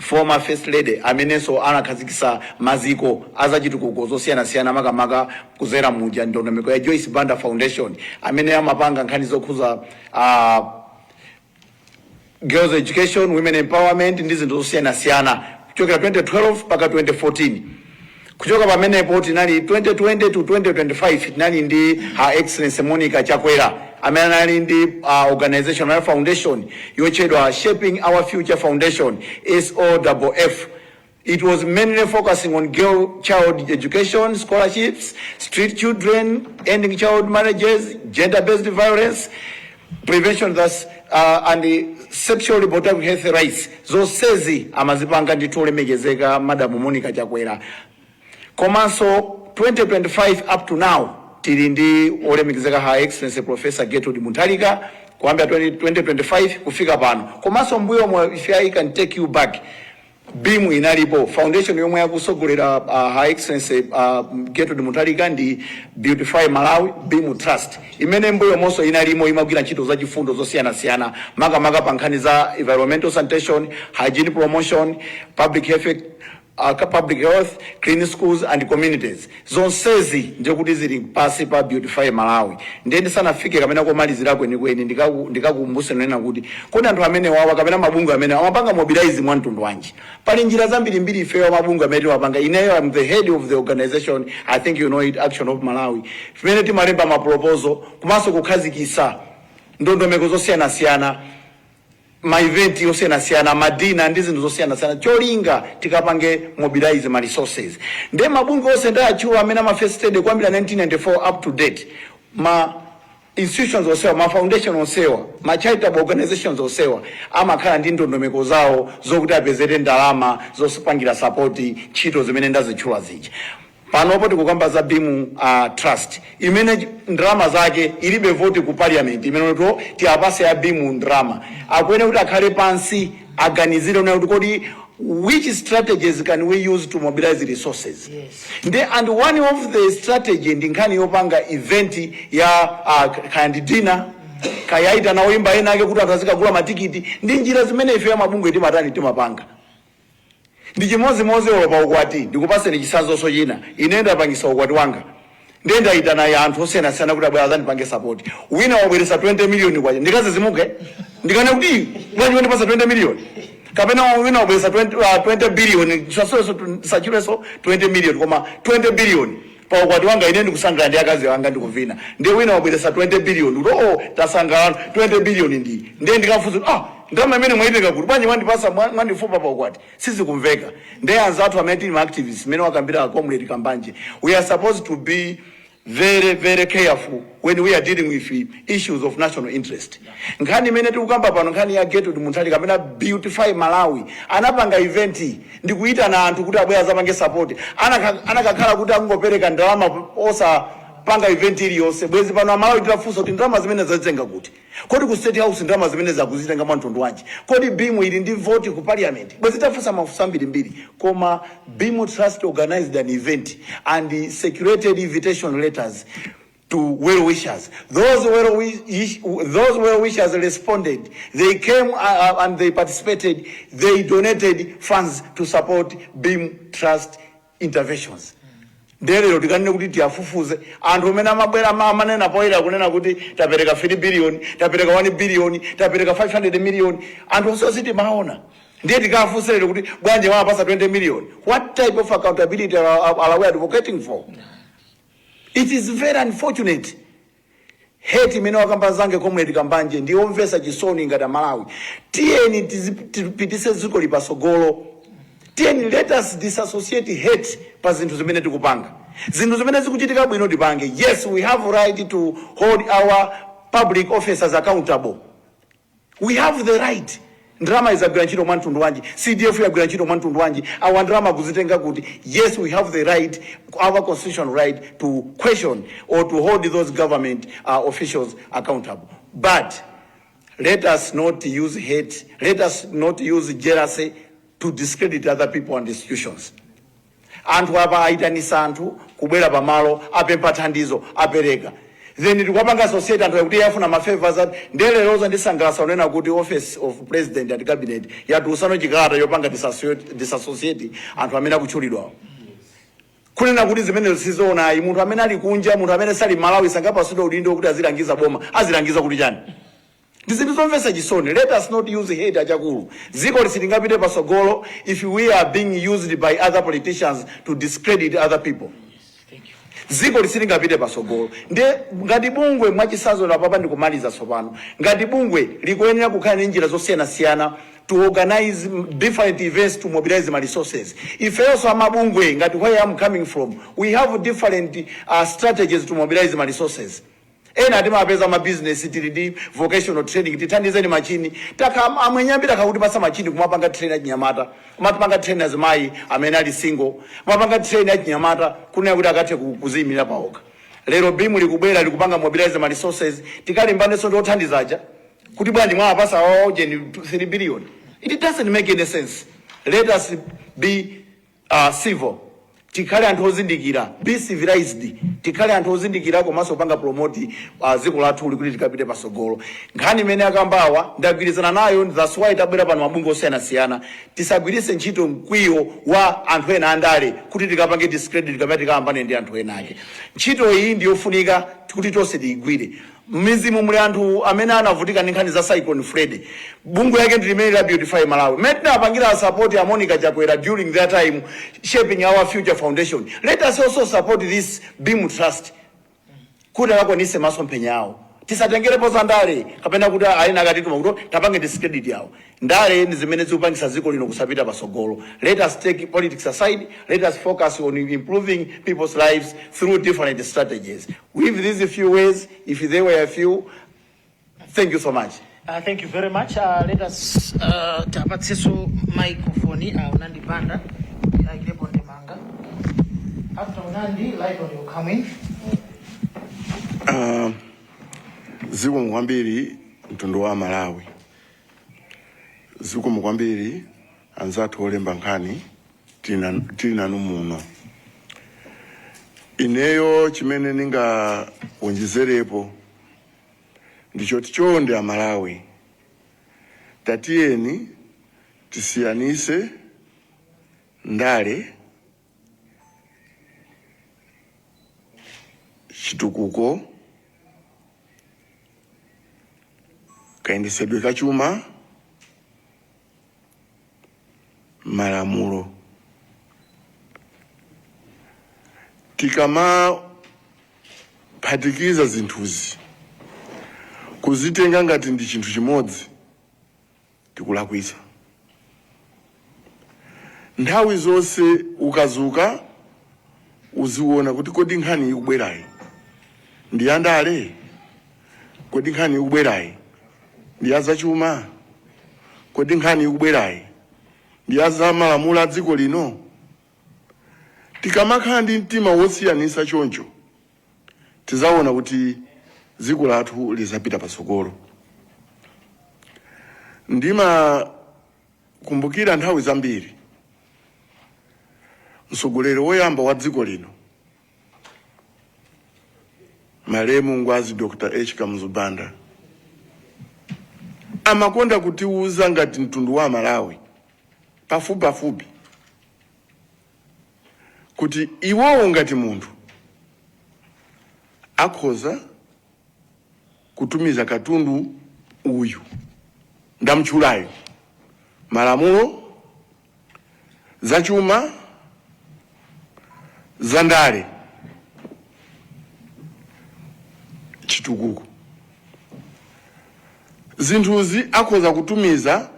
former First Lady, amenenso anakhazikisa maziko azachitukuko zosiyanasiyana, makamaka kuzera muja ndondomeko ya Joyce Banda Foundation, amene amapanga nkhani zokhuza girls education, women empowerment ndi zinthu zosiyanasiyana, kuchokera 2012 mpaka 2014. Kuchoka pamenepo tinali 2020 to 2025, tinali ndi Her Excellency Monica Chakwera amene anali ndi organization ya foundation yotchedwa Shaping Our Future Foundation, SOFF. It was mainly focusing on girl child education, scholarships, street children, ending child marriages, gender-based violence prevention, thus and the sexual reproductive health rights. Zonsezi amazipanga ndithu olemekezeka Madam Monica Chakwera. Komanso 2025 up to now, tili ndi olemekezeka Her Excellency Professor Gertrude Mutharika, kuyambira 20 2025 kufika pano. Komanso mbuyo, if I can take you back, BEAM inalipo, foundation yomwe yakusogolera Her Excellency Gertrude Mutharika ndi Beautify Malawi BEAM Trust, imene mbuyo monso inalimo, imagwira ntchito zachifundo zosiyanasiyana, makamaka pa nkhani za environmental sanitation, hygiene promotion, public health, clean schools and communities. Zonsezi ndikuti zili pasi pa Beautify Malawi. Ndiye ndisanafike kamene komalizira kwenikweni, ndikakumbuse nena kuti kodi anthu amene wawa kapena mabungwe amene amapanga mobilize mwa mtundu wanji? Pali njira zambirimbiri ifeyo mabungwe amene timapanga. Ineyo am the head of the organization, I think you know it, Action of Malawi, pamene timalemba ma proposal komanso kukhazikisa ndondomeko zosiyanasiyana, ma event osiyanasiyana, ma dinner ndi zinthu zosiyanasiyana, cholinga tikapange mobilize ma resources. Ndiye mabungwe onse ndayatchula amene ama First Lady kuyambira 1994 up to date, ma Institutions onsewa, ma foundation onsewa, ma charitable organizations onsewa amakhala ndi ndondomeko zawo zokuti apezere ndalama zopangira support ntchito zimene ndazitchula zija. Panopo tikukamba za BEAM Trust imene ndalama zake ilibe voti ku parliament imene to tiapase ya BEAM ndalama. Akuyenera kuti akhale pansi, aganizire una kuti kodi which strategies can we use to mobilize resources? Ndi and one of the strategy ndi nkhani yopanga event ya kandi dinner, kayaita na oyimba ena ake kuti anthu azikagula matikiti. Ndi njira zimene ife amabungwe timatani, timapanga. Ndi chimozimozi olo pa ukwati. Ndikupaseni chitsanzonso china. Ine ndapangisa ukwati wanga, ndiye ndayitana ya anthu osiyanasiyana kuti abwera azandipange support. Wina wabweresa 20 million kwacha, ndikazizimuke ndikane kuti bwanji wandipasa 20 million? Kapena wina wabweresa 20 billion, sachileso 20 million koma 20 billion. Pa ukwati wanga ine ndikusangalala ndi akazi wanga, ndikuvina, ndiye wina wabweresa 20 billion kuti oh, tasangalala, 20 billion. Ndiye ndikafunsa kuti, ah, ndalama imene mwayitenga kuti? Bwanji mwandipasa, mwandifupa pa ukwati? Sizikumveka. Ndiye anzathu amene tili ma activists, mmene wakambira Comrade Kambanje, we are supposed to be very, very careful when we are dealing with issues of national interest. Nkhani imene tikukamba pano, nkhani ya Gertrude Mutharika kapena Beautify Malawi, anapanga event ndikuyitana anthu kuti abwera azapange support. Anakakhala kuti akungopereka ndalama osapanga event iliyonse, bwezi pano Amalawi titafunsa kuti ndalama zimene zazitenga kuti? Kodi ku State House ndalama zimene zakuzitenga mwa mtundu wanji? Kodi BEAM ili ndi voti ku parliament? Bwezi tafunsa mafunso ambirimbiri. Koma BEAM Trust organized an event and circulated invitation letters to well wishers. Those well wishers responded. They came and they participated. They donated funds to support BEAM Trust interventions. Ndelero tikanene kuti tiyafufuze anthu amene amabwera amanena poyera kunena kuti tapereka 3 billion, tapereka 1 billion, tapereka 500 million, anthu onse timaona. Ndiye tikafunsire kuti bwanji mawapasa 20 million? What type of accountability are we advocating for? It is very unfortunate. Hate imene wakamba zange Comrade Kambanje ndiyomvetsa chisoni. Ngati Amalawi, tiyeni tipitise dziko lipasogolo. Tiyeni, let us disassociate hate pa zinthu zimene tikupanga. Zinthu zimene zikuchitika bwino tipange. Yes, we have right to hold our public officers accountable. We have the right. Ndalama izagwira ntchito mwa mtundu wanji? CDF yagwira ntchito mwa mtundu wanji? Awa ndalama kuzitenga kuti? Yes, we have the right, our constitutional right, to question or to hold those government officials accountable, but let us not use hate, let us not use jealousy to discredit other people and institutions. Anthu apa ayitanisa anthu kubwera pamalo, apempha thandizo, apereka, then tikupanga associate anthu akuti yafuna ma favors. Ndelerozo ndisangalasa unena kuti Office of President and Cabinet yatulutsano chikalata yopanga disassociate anthu amene akutchulidwawo, kunena kuti zimenezo sizoona ayi. Munthu amene ali kunja, munthu amene sali Malawi, sangapasidwe udindo kuti azilangiza boma. Azilangiza kuti chani? Ndi zinthu zomvetsa chisoni. Let us not use hate. Achakulu, dziko silingapite pasogolo if we are being used by other politicians to discredit other people. Dziko lisilingapite pasogolo. Ndiye ngati bungwe, mwachisanzo napapa ndikumaliza tsopano, ngati bungwe likuyenera kukhala ndi njira zosiyanasiyana to organize different events to mobilize my resources. Ifeyonso amabungwe, ngati where I'm coming from, we have different strategies to mobilize my resources. Ena timapeza mabizinesi, tili ndi vocational training, tithandizeni machini. Taka amwenyambira akakuti pasa machini kumapanga train achinyamata, kumapanga train azimayi amene ali single, kumapanga train achinyamata kunena kuti akathe kuziyimirira paokha. Lero BEAM likubwera, likupanga mobilize ma resources, tikalimbanenso ndi othandizaja kuti bwanji mwawapasa awaojeni 3 billion? It doesn't make any sense. Let us be civil. Tikhale anthu ozindikira, be civilized. Tikhale anthu ozindikira komanso kupanga promote dziko lathu kuti tikapite pasogolo. Nkhani imene akambawa ndagwirizana nayo. That's why tabwera pano mabungwe osiyanasiyana. Tisagwiritse ntchito mkwiyo wa anthu ena andale kuti tikapange discredit kapena tikayambane ndi anthu ena ake. Ntchito iyi ndiyofunika kuti tonse tiyigwire. M'midzimu muli anthu amene anavutika ndi nkhani za Cyclone Freddy. Bungwe yake ndi limene la Beautify Malawi mmene tinapangira support ya Monica Chakwera during their time, Shaping Our Future Foundation. Let us also support this BEAM Trust kuti akakwanise masomphenya awo. Tisatengerepo za ndale kapena kuti aina akatituma kuti tapange discredit yawo. Ndale ndi zimene zikupangisa dziko lino kusapita pasogolo. Let us take politics aside. Let us focus on improving people's lives through different strategies. With these few ways, if they were few, thank you so much.
Thank you very much. Let us tapatseso microphone Unandi Banda aikilepo ndemanga. After Unandi, Lighton will come in.
Zikomo kwambiri mtundu wa Malawi, zikomo kwambiri anzathu olemba nkhani, tili nanu muno. Ineyo chimene ningawonjezerepo ndichoti chonde Amalawi, tatiyeni tisiyanise ndale, chitukuko, kayendesedwe kachuma, malamulo. Tikamaphatikiza zinthuzi kuzitenga ngati ndi chinthu chimodzi, tikulakwitsa. Nthawi zonse ukazuka uziona kuti kodi nkhani ikubwerayi ndi yandale? Kodi nkhani ikubwerayi ndi ya zachuma? Kodi nkhani ikubwerayi ndi ya za malamulo a dziko lino? Tikamakhala ndi mtima wosiyanisa choncho, tizaona kuti dziko lathu lizapita patsogolo. Ndimakumbukira nthawi zambiri mtsogoleri woyamba wa dziko lino, malemu Ngwazi Dr. H Kamuzu Banda, amakonda kutiuza ngati mtundu wa Malawi pafupi pafupi kuti iwowo ngati munthu akhoza kutumiza katundu uyu ndamtchulayo, malamulo, zachuma, zandale, chitukuko, zinthuzi akhoza kutumiza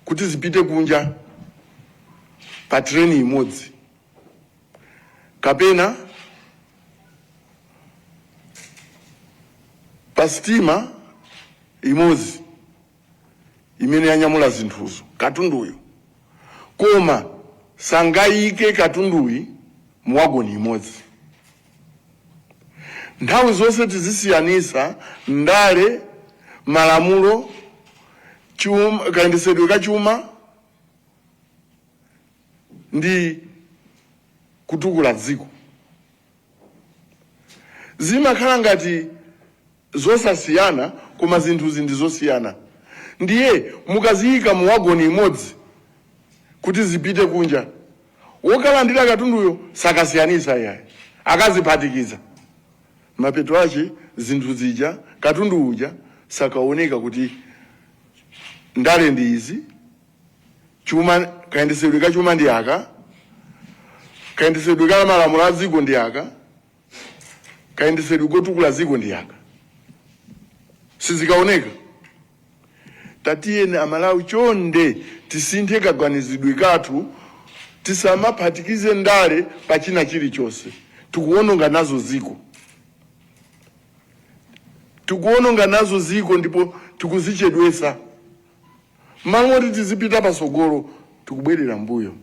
kuti zipite kunja pa treni imodzi kapena pa sitima imodzi imene yanyamula zinthuzo, katunduyo, koma sangayike katunduyi muwagoni imodzi. Nthawi zonse tizisiyanisa ndale, malamulo, chuma, kayendesedwe ka chuma ndi kutukula dziko. Zimakhala ngati zosasiyana, koma zinthuzi ndi zosiyana. Ndiye mukaziyika mu wagoni imodzi kuti zipite kunja, wokalandira katunduyo sakasiyanisa iyayi, akaziphatikiza. Mapeto ache zinthu zija, katundu uja sakaoneka kuti ndale ndi izi, chuma, kayendesedwe ka chuma ndi aka, kayendesedwe ka malamulo a dziko ndi aka, kayendesedwe kotukula dziko ndi aka, sizikaoneka. Tatiyeni Amalawi chonde tisinthe kaganizidwe kathu, tisamaphatikize ndale pa china chilichonse. Tikuwononga nazo ziko, tikuwononga nazo ziko ndipo tikuzichedwesa. Malo oti tizipita pasogolo, tikubwerera mbuyo.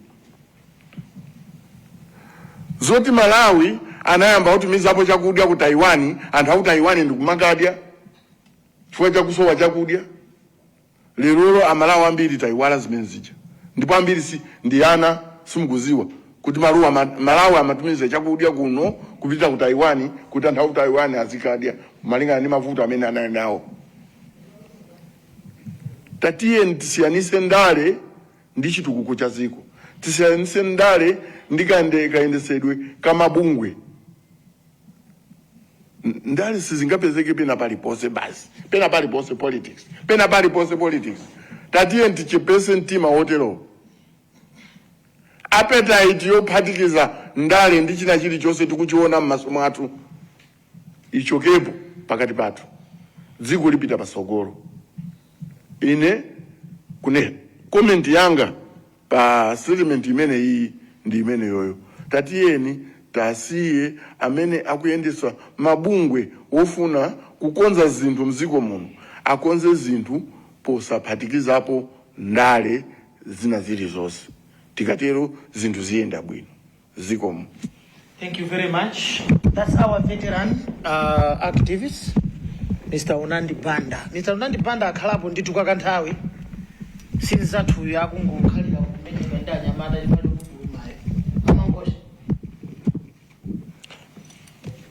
Zoti Malawi anayamba kutumizapo chakudya ku Taiwan, anthu aku Taiwan ndikumakadya chifukwa chakusowa chakudya, lerolo Amalawi ambiri tayiwala zimene zija, ndipo ambiri si ndi ana simukuziwa kuti maluwa Malawi amatumiza chakudya kuno kupita ku Taiwan kuti anthu aku Taiwan azikadya malingana ndi mavuto amene anali nawo. Tatiyeni tisiyanise ndale ndi chitukuko cha dziko, tisiyanise ndale ndi kayendesedwe kamabungwe. Ndale sizingapezeke pena paliponse basi, pena paliponse politics, pena paliponse politics. Tatiye tichepese mtima wotero. Appetite yophatikiza ndale ndi china chilichonse tikuchiona m'maso mwathu ichokepo pakati pathu. Dziko lipita pasogolo. Ine kune comment yanga pa statement imene iyi ndi imene yoyo. Tatiyeni tasiye amene akuyendesa mabungwe wofuna kukonza zinthu mdziko muno akonze zinthu posaphatikizapo ndale zina zilizonse. Tikatero zinthu ziyenda bwino. Zikomo.
Thank you very much. That's our veteran activist, Mr. Unandi Banda. Mr. Unandi Banda akhalapo ndithu kwa kanthawi. Sinzathuyo akungokhalira kumenyedwa ndi anyamata chipali kumayo. Amangoti.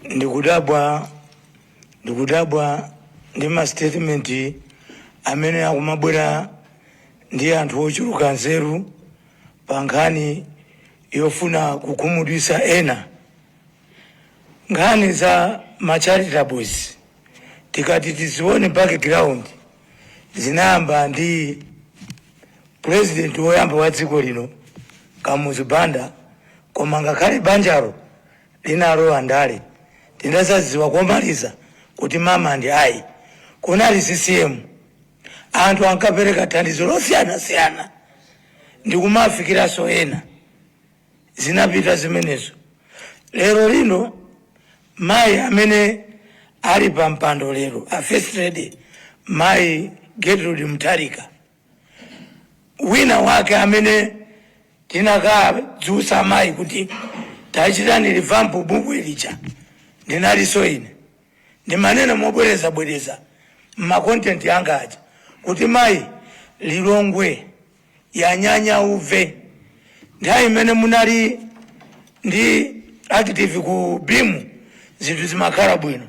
Ndikudabwa ndi ma statement amene akumabwera ndi anthu ochuluka nzeru pa nkhani yofuna kukhumudwitsa ena. Nkhani za ma charitables, tikati tizione background, zinayamba ndi president woyamba wa dziko lino, Kamuzu Banda. Koma ngakhale banjalo linalowa ndale, tinazadziwa komaliza kuti mama ndi ayi. Kunali CCM, anthu ankapereka thandizo losiyanasiyana ndikumafikiranso ena. Zinapita zimenezo. Lero lino mayi amene ali pa mpando lero, a First Lady Mayi Gertrude Mutharika, wina wake amene tinakadzutsa mayi kuti tachitani revamp bungwe lija ndinalinso ine. Ndimanena mobwerezabwereza mma content anga aja kuti mayi, Lilongwe yanyanya uve. Nthawi imene munali ndi active ku BEAM, zinthu zimakhala bwino.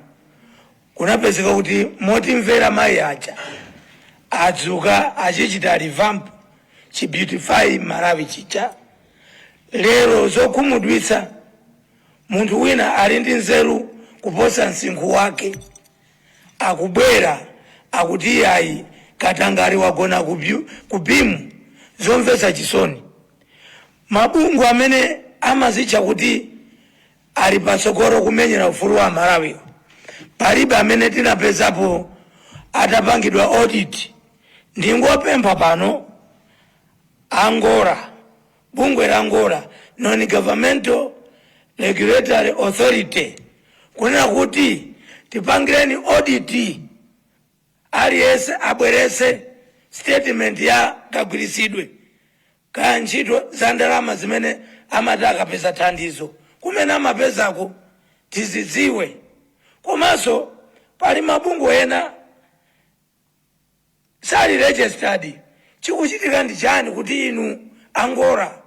Kunapezeka kuti motimvera mayi aja adzuka, achichita revamp chi Beautify Malawi chija. Lero zokhumudwitsa, munthu wina ali ndi nzeru kuposa msinkhu wake akubwera akuti ayi, katangale wagona ku BEAM. Zomvetsa chisoni. Mabungwe amene amazitcha kuti ali patsogolo kumenyera ufulu wa Malawiwo, palibe amene tinapezapo atapangidwa audit. Ndingopempha pano a NGORA, bungwe la NGORA, Non Governmental Regulatory Authority, kunena kuti tipangireni audit, aliyense abwerese statement ya kagwiritsidwe ka ntchito za ndalama zimene amati akapeza thandizo, kumene amapezako tizidziwe. Komanso pali mabungwe ena sali registered. Chikuchitika ndi chani kuti inu a NGORA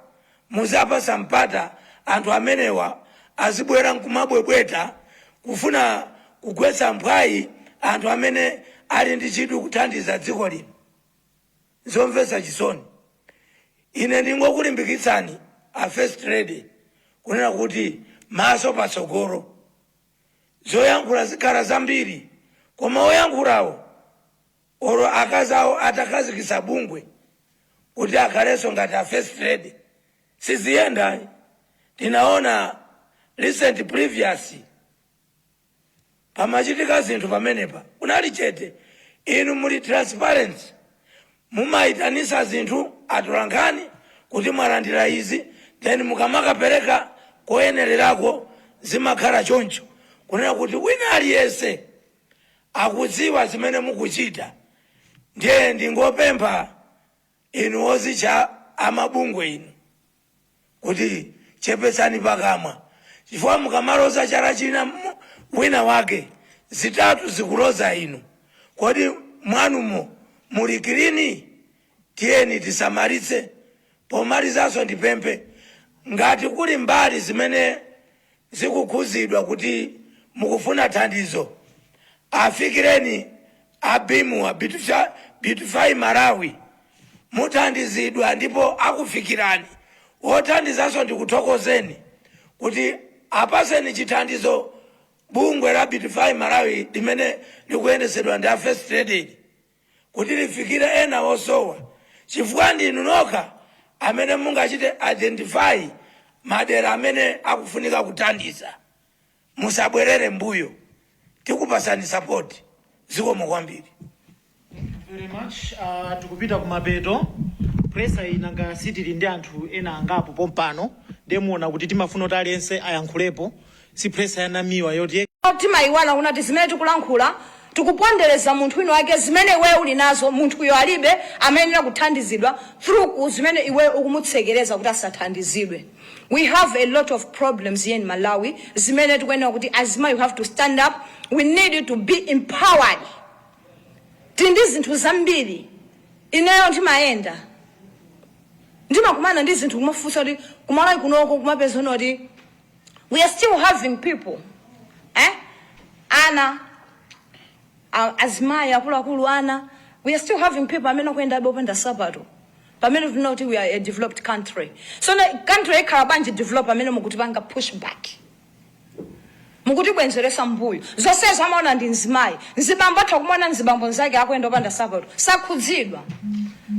muzapasa mpata anthu amenewa azibwera nkumabwebweta kufuna kugwetsa mphwayi anthu amene ali ndi chidwi kuthandiza dziko lino? Zomvetsa chisoni. Ine ndingokulimbikitsani a First Lady kunena kuti maso patsogolo. Zoyankhula zikhala zambiri, koma oyankhulawo olo akazi awo atakhazikitsa bungwe kuti akhalenso ngati a First Lady, siziyenda. Tinaona recent previous pamachitika zinthu pamenepa, kunali chete. Inu muli transparency, mumayitanisa zinthu atolankhani kuti mwalandira izi, then mukamakapereka koyenererako zimakhala choncho, kunena kuti wina aliyense akudziwa zimene mukuchita. Ndiye ndingopempha inu ozitcha amabungwe inu kuti chepetsani pakamwa, chifukwa mukamaloza chala china wina wake, zitatu zikuloza inu. Kodi mwanumo muli clean? Tiyeni tisamalitse. Pomalizanso ndipemphe, ngati kuli mbali zimene zikukhuzidwa kuti mukufuna thandizo, afikireni a BEAM, a Beautify Malawi, muthandizidwa ndipo akufikirani. Wothandizanso ndikuthokozeni kuti apaseni chithandizo bungwe la Beautify Malawi limene likuyendesedwa ndi a First Lady kuti lifikire ena osowa, chifukwa ndinu nokha amene mungachite identify madera amene akufunika kuthandiza. Musabwerere mbuyo, tikupasani support. Zikomo kwambiri.
Very much. Tikupita kumapeto. Presser inanga sitili ndi anthu ena angapo pompano, ndemuona kuti timafuna kuti aliyense ayankhulepo. Si presser yanamiwa yoti
Timayiwala kunati zimene tikulankhula tikupondereza munthu wina wake. Zimene iweyo uli nazo munthu uyo alibe, amayenera kuthandizidwa through ku zimene iweyo ukumutsekereza kuti asathandizidwe. We have a lot of problems here in Malawi zimene tikuyenera kuti azimayi, we have to stand up. We need to be empowered. Tili ndi zinthu zambiri. Ineyo ndimayenda, ndimakumana ndi zinthu, kumafunsa kuti kuMalawi kunoko kumapeza kuti we are still having people, eh? Ana azimayi akuluakulu, ana, we are still having people amene akuyenda opanda sapato, pamene tinaona kuti we are a developed country. So na country ikhala bwanji develop amene mukutipanga push back, mukutibwenzeresa mbuyo? Zonsezo amaona ndi mzimayi. Mzibambo atha kumuona mzibambo nzake akuyenda opanda sapato, sakhudzidwa,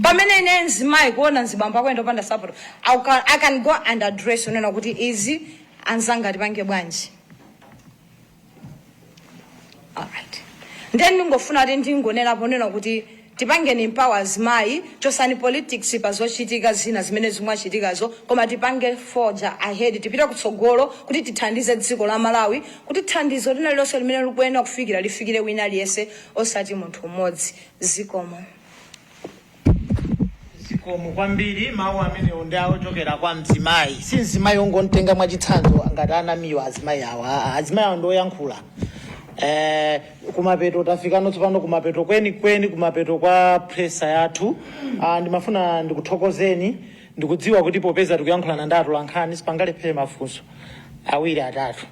pamene ine mzimayi kuona mzibambo akuyenda opanda sapato, I can go and address, unena kuti izi anzanga tipange bwanji? Alright, then ndingofuna kuti ndingonena ponena kuti tipangeni empower azimayi, chosani politics pa zochitika zina zimene zimwachitikazo, koma tipange forge ahead, tipite kutsogolo kuti tithandize dziko la Malawi, kuti thandizo lina lilonse limene likuyenera kufikira lifikire wina aliyense, osati munthu mmodzi. Zikomo.
Zikomo kwambiri. Mawu amenewo ndi ochokera kwa mzimayi, si mzimayi ongontenga mwachitsanzo ngati anamiwa azimayi awa. Azimayi awa ndi oyankhula. Kumapeto tafikano tsopano, kumapeto kweni kweni, kumapeto kwa presser yathu. Ndimafuna ndikuthokozeni. Ndikudziwa kuti popeza tikuyankhulana ndi atolankhani, sipangalephere mafunso awiri atatu.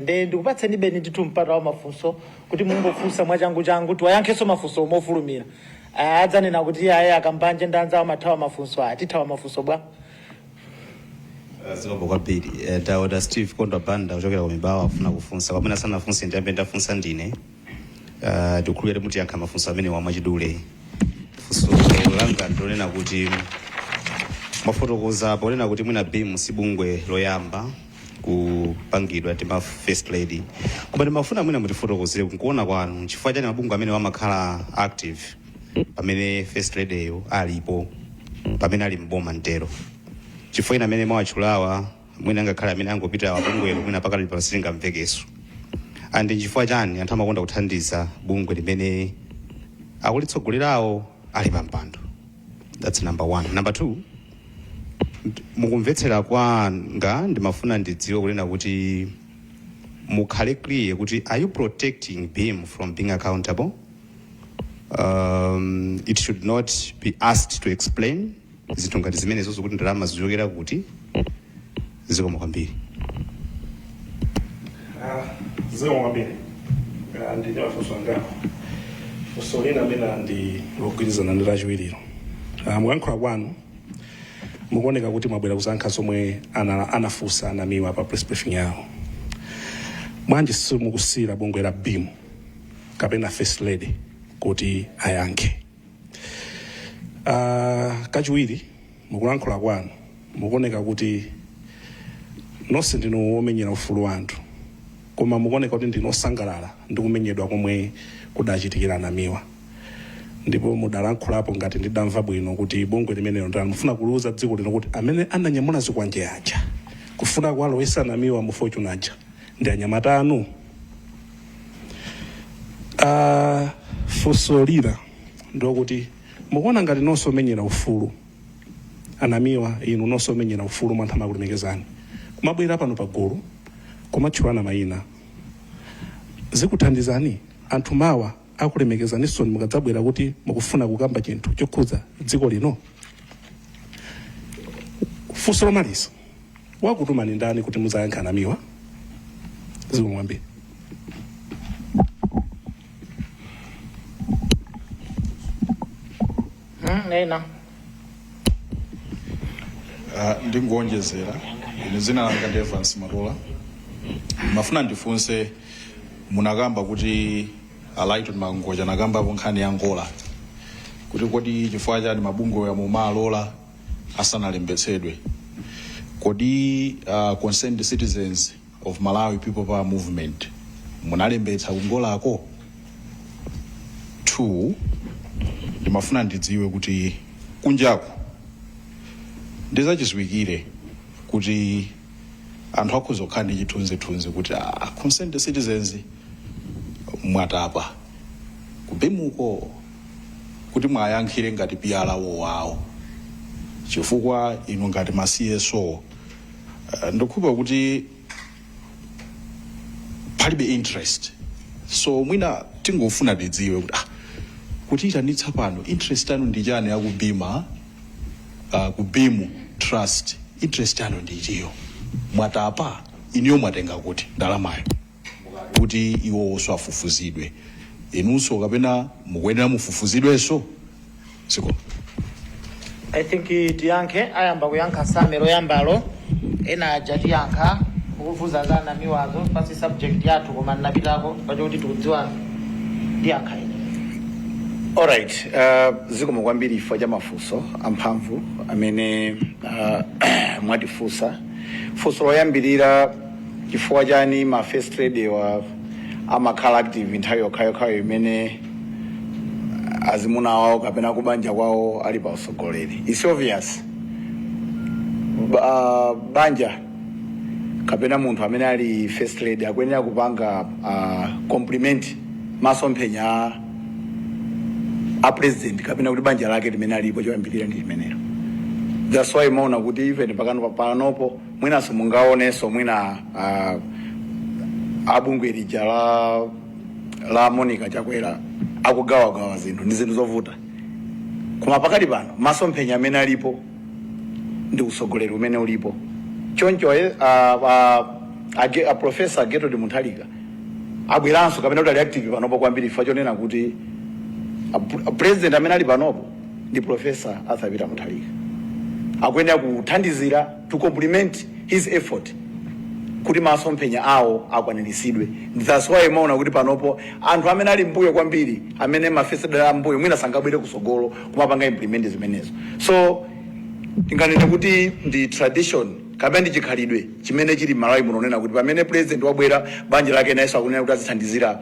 Nde ndikupatseni beni ndithu mpata wa mafunso kuti mungofunsa mwachangu changu, tiwayankhenso mafunso mofulumira. Adzanena kuti aye, akambanje ndi anzawo amathawa mafunso. Atithawa mafunso bwa?
Zikomo kwambiri. Ndaona Steve Kondwa Banda kuchokera ku Mibawa afuna kufunsa. Pamene asanafunse, ndiyambe ndafunsa ndine. Ndikukhulupirira mutiyankha mafunso amene wamwachidule. Funso langa ndilonena kuti mwafotokoza ponena kuti mwina BEAM si bungwe loyamba kupangidwa ndi ma first lady, koma ndimafuna mwina mutifotokozere nkuona kwanu chifukwa chani mabungwe amene amakhala active pamene first lady yo alipo, pamene ali mboma mtero, chifukwa ina amene mwawatchulawa mwina ngakhale amene angopita mabungwelo mwina pakali pano silingamvekeso. And nchifukwa chani anthu amakonda kuthandiza bungwe limene akulitsogolerawo ali pampando? That's number one. Number two, mukumvetsera kwanga ndimafuna ndidziwe kunena kuti mukhale clear kuti are you protecting BEAM from being accountable? It should not be asked to explain zinthu ngati zimenezo zokuti ndalama zichokera kuti? Zikomo kwambiri.
Zikomo kwambiri. Ndine mafunso angapo. Funso lina amene ndi logwirizana ndi lachiwiriro. Mukuyankhula kwanu mukuoneka kuti mwabwera kuzayankha zomwe anafunsa anamiwa pa press briefing yawo. Bwanji simukusiyira bungwe la BEAM kapena first lady kuti ayankhe? Kachiwiri, mukulankhula kwanu mukuoneka kuti nonse ndinu womenyera ufulu wa anthu, koma mukuoneka kuti ndinu osangalala ndi kumenyedwa komwe kudachitikira anamiwa, ndipo mudalankhulapo, ngati ndidamva bwino, kuti bungwe limenelo ndani mufuna kuliuza dziko lino kuti amene ananyamula zikwanje aja kufuna kuwalowesa anamiwa mu Fortuner aja ndi anyamata anu. Funso lina ndokuti mukuona ngati nonse omenyera ufulu, anamiwa, inu nonse omenyera ufulu mwanthu amakulemekezani, kumabwera pano pagulu kumatchulana mayina zikuthandizani? Anthu mawa akulemekezaninso mukadzabwera kuti mukufuna kukamba chinthu chokhudza dziko lino? Funso lomaliza, wakutumani ndani kuti muzayankha anamiwa? Zikomo kwambiri.
Nena.
Ndingonjezera, ine dzina langa ndi Evans Matola. Mafuna ndifunse, munakamba kuti Alighton Mangoja anakambapo nkhani ya Ngola, kuti kodi chifukwa chani mabungwe ya mumalola asanalembetsedwe? Kodi Concerned Citizens of Malawi People Power Movement munalembetsa kungolako? 2, ndimafuna ndidziwe kuti kunjaku ndizachidziwikire kuti anthu akhoza kukhala ndi chithunzithunzi kuti, ah, Concerned Citizens mwatapa ku BEAM-ko, kuti mwayankhire ngati PRO wawo, chifukwa inu ngati ma CSO, ndikukhulupira kuti palibe interest. So mwina tingofuna tidziwe kuti, ah, kutiyitanitsa pano, interest yanu ndi chani? Aku BEAM, ku BEAM Trust, interest yanu ndi itiyo? Mwatapa iniyo, mwatenga kuti ndalamayo kuti iwowonso afufuzidwe, inunso kapena mukuyenera mufufuzidwenso siko?
I think tiyankhe, ayamba kuyankha Same loyambalo, ena aja tiyankha kufufuza za Namiwazo pasi subject yathu, koma ndinapitako pachokuti tikudziwana, ndiyankha ine.
Alright, zikomo kwambiri chifukwa cha mafunso amphamvu amene mwatifunsa. Funso loyambirira, chifukwa chani ma first lady wa amakhala active nthawi yokhayokhayo imene azimuna wawo kapena kubanja kwawo ali pa usogoleri? It's obvious. Banja kapena munthu amene ali first lady akuyenera kupanga compliment masomphenya a president kapena kuti banja lake limene alipo. Choyambirira ndi limenelo. That's why maona kuti even pakano panopo mwinanso mungaonenso mwina abungwe lija la Monica Chakwera akugawagawa zinthu, ndi zinthu zovuta, koma pakali pano masomphenya amene alipo ndi usogoleri umene ulipo. Choncho a Professor Gertrude Mutharika abweranso kapena kuti ali active panopo kwambiri chifukwa chonena kuti a president amene ali panopo ndi Professor Arthur Peter Mutharika, akuyenera kuthandizira to complement his effort kuti masomphenya awo akwaniritsidwe. That's why maona kuti panopo anthu amene ali mbuyo kwambiri, amene ma first lady ambuyo, mwina sangabwere kusogolo kumapanga implement zimenezo. So tinganene kuti ndi tradition kapena ndi chikhalidwe chimene chili m'Malawi muno, nena kuti pamene president wabwera, banja lake nayenso akunena kuti azithandizira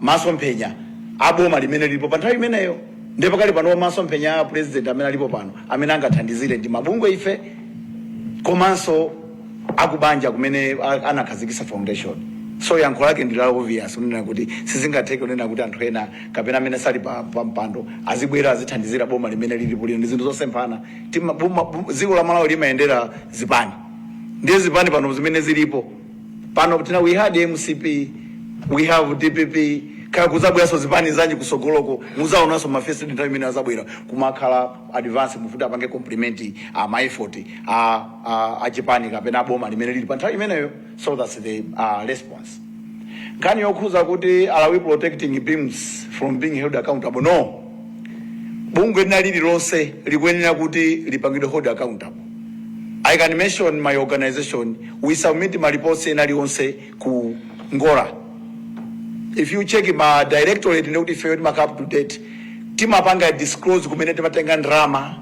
masomphenya aboma limene lilipo pa nthawi imeneyo. Ndiye pakali pano masomphenya a president amene alipo pano, amene angathandizire ndi mabungwe ife komanso akubanja kumene anakhazikitsa foundation. So yankho lake ndi la obvious, unena kuti sizingatheke kunena kuti anthu ena kapena amene sali pa mpando azibwera azithandizira boma limene lilipo lino. Ndi zinthu zosemphana. Dziko la Malawi limayendera zipani, ndiye zipani pano zimene zilipo pano tina, we had MCP, we have DPP, kaya kuzabweranso zipani zanji kusogoloko, muzaonanso ma first nthawi imene azabwera kumakhala advance mufuti apange compliment ma effort a chipani kapena aboma limene lili pa nthawi imeneyo. So that's the response. Nkhani yokhuza kuti are we protecting BEAMs from being held accountable? No, bungwe lina lililonse likuyenera kuti lipangidwe hold accountable. I can mention my organization. We submit ma reports ena aliwonse ku NGORA. If you check ma directorate, ndikuti ifeyo timaka up to date, timapanga disclose kumene timatenga ndalama,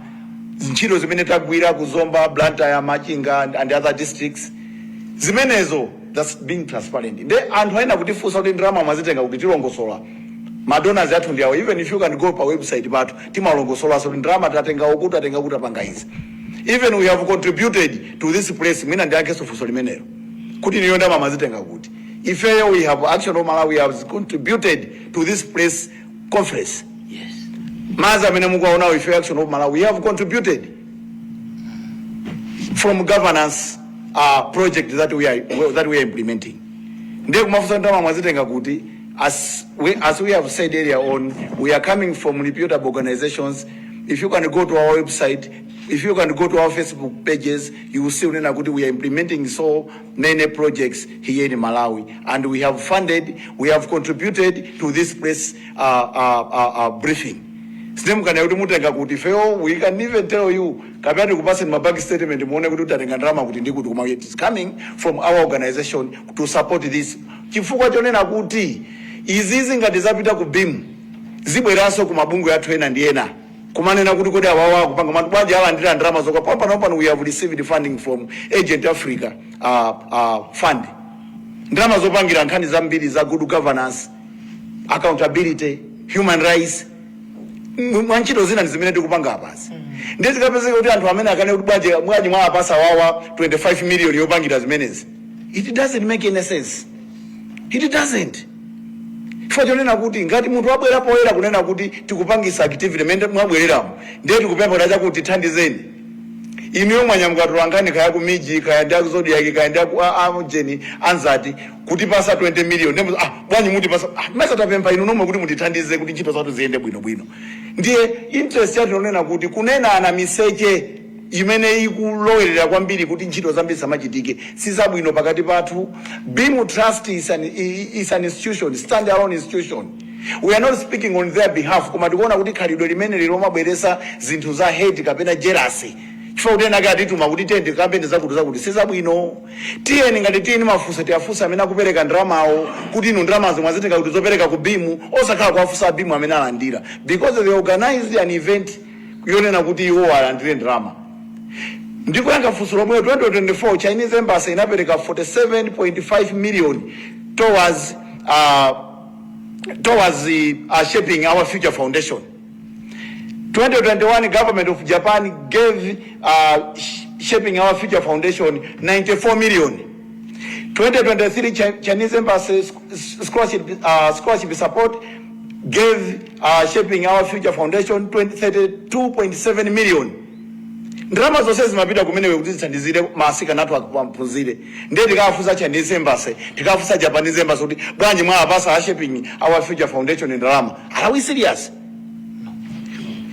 ntchito zimene tagwira ku Zomba, Blantyre, Machinga and other districts zimenezo. That's being transparent. Nde anthu aina kutifunsa kuti ndalama mwazitenga kuti, tilongosola. Ma donors athu ndi awo. Even if you can go pa website pathu, timalongosolanso kuti ndalama tatenga uku, tatenga kuti, tapanga izi. Even we have contributed to this place. Mwina ndiyankhenso funso limenelo kuti niyo ndalama mwazitenga kuti. Ifeyo we have, Action of Malawi has contributed to this press conference. Madzi amene mukuwaonawo, ifeyo Action of Malawi, we have contributed from governance project that we are implementing. Ndiye kumafunsa ndalama mwazitenga kuti, as we have said earlier on, we are coming from reputable organizations. If you can go to our website, if you can go to our Facebook pages, you will see unena kuti we are implementing so many projects here in Malawi, and we have funded, we have contributed to this press briefing. Sinemukana kuti mutenga kuti ifeyo, we can even tell you kapena tikupaseni ma bank statement muone kuti utatenga ndalama kuti ndi kuti, koma it is coming from our organization to support this, chifukwa chonena kuti izizi ngati zapita ku BEAM, zibweranso ku mabungwe athu ena ndi ena kumanena kuti kodi awawa akupanga matu bwanji, alandira ndalama zokha pano pano. We have received funding from Agent Africa Fund, ndalama zopangira nkhani zambiri za good governance, accountability, Human rights mwa ntchito zina ndi zimene tikupanga apazi. Ndiye zikapezeka kuti anthu amene akane kuti bwanji, bwanji mwawapasa wawa 25 million yopangira zimenezi, it doesn't make any sense. It doesn't, chifukwa chonena kuti ngati munthu wabwera poyera kunena kuti tikupangisa activity imene mwabwereramo, ndiye tikupempha chakuti thandizeni, inuyo mwanyamuka tolankhani, kaya ku MIJ, kaya ndi aku Zodiak, kaya ndi aku amujeni anzati kutipasa 20 million, ndipo ah, bwanji mutipasa? Ah, mesa tapempha inu nomwe kuti mutithandize kuti ntchito zathu ziyende bwinobwino? Ndiye interest yathu inonena kuti kunenana miseche imene ikulowerera kwambiri kuti ntchito zambiri zamachitike sizabwino pakati pathu. BEAM Trust is an institution, stand alone institution. We are not speaking on their behalf, koma tikuona kuti khalidwe limene lilomabweresa zinthu za hate kapena jealousy, chifukwa kuti ena ake atituma kuti tiyende kampeni zakuti zakuti, sizabwino. Tiyeni, ngati tiyeni mafunso, tiyafunsa amene akupereka ndalamawo kuti inu ndalamazo mwazitenga kuti zopereka ku BEAM, osakhala kuwafunsa a BEAM amene alandira, because they organized an event yonena kuti iwo alandire ndalama. Ndikuyankha funso lomweyo, 2024 Chinese Embassy inapereka 47.5 million towards Shaping Our Future Foundation. 2021, government of Japan gave Shaping Our Future Foundation 94 million. 2023, Chinese Embassy scholarship support gave Shaping Our Future Foundation 32.7 million. Ndalama zonse zimapita kumenewe kuti zithandizire maasikana athu aphunzire. Ndiye tikafunsa Chinese Embassy, tikafunsa Japanese Embassy kuti bwanji mwawapasa a Shaping Our Future Foundation ndalama? Are we serious?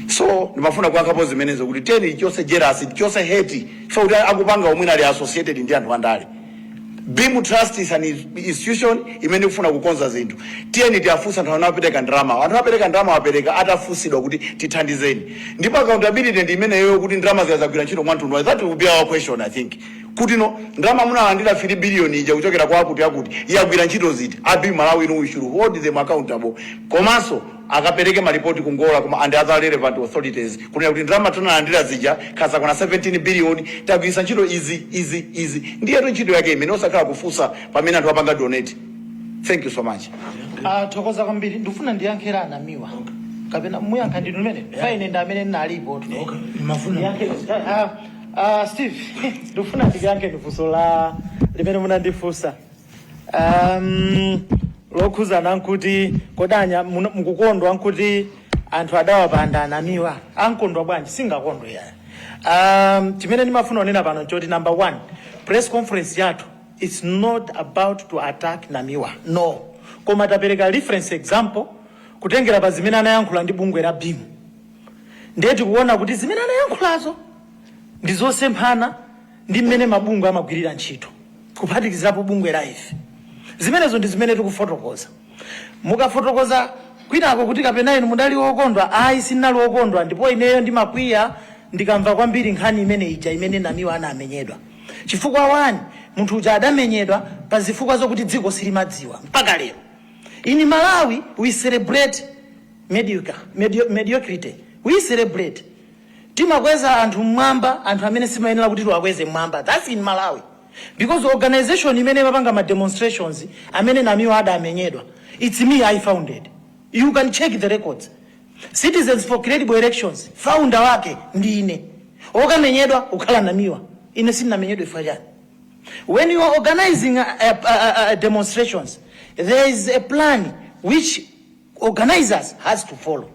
So ndimafuna kuyankhapo zimenezo kuti teni chose jealousy, chose hate, chifukwa kuti akupanga omwe ali associated ndi anthu andale. BEAM Trust is an institution imene ikufuna kukonza zinthu. Tiyeni tiafunsa anthu amene apereka ndalama. Anthu apereka ndalama apereka atafunsidwa kuti tithandizeni, ndipo accountability ndi imeneyo, kuti ndalama zikazagwira ntchito mwamtundu. That will be our question, I think, kuti no, ndalama munalandira 3 billion ija kuchokera kwa akuti akuti, yagwira ntchito ziti? A BEAM Malawi inu, we should hold them accountable, komanso akapereke malipoti ku NGORA kuma and other relevant authorities kunena kuti ndalama tinalandira zija khaza kuna 17 billion, tagwiritsa ntchito izi, izi, izi. Ndiyetu ntchito yake imene, osakhala kufunsa pamene anthu apanga donate. Thank you so much.
Ah, thokoza kwambiri. Ndifuna ndiyankhera anamiwa, kapena muyankha ndinu limene faine ndi amene ndinalipo. Ndiyankhe. Steve, ndifuna ndikuyankhe funso la limene munandifunsa lokhuzana nkuti kodanya mukukondwa nkuti anthu adawapanda anamiwa. Ankondwa bwanji? Singakondwe yaya. Chimene ndimafuna kunena pano nchoti, number one, press conference yathu, it's not about to attack Namiwa, no, koma tapereka reference example kutengera pa zimene anayankhula ndi bungwe la BEAM. Ndiye tikuona kuti zimene anayankhulazo ndi zosemphana ndi mmene mabungwe amagwirira ntchito, kuphatikizirapo bungwe la ife. Zimenezo ndi zimene tikufotokoza. Mukafotokoza kwinako kuti kapena inu mudali wokondwa, ayi, sindinali wokondwa, ndipo ineyo ndimakwiya ndikamva kwambiri nkhani imene ija imene Namiwa anamenyedwa, chifukwa one, munthu uja adamenyedwa pa zifukwa zokuti dziko silimadziwa mpaka lero. In Malawi we celebrate mediocrity. We celebrate, timakweza anthu mmwamba, anthu amene simayenera kuti tiwakweze mmwamba. That's in Malawi, because organization imene imapanga ma demonstrations amene Namiwa adamenyedwa, it's me, I founded. You can check the records. Citizens for Credible Elections, founder wake ndine. Okamenyedwa ukhala Namiwa, ine sindinamenyedwe. Chifukwa chani? When you are organizing a demonstrations, there is a plan which organizers has to follow,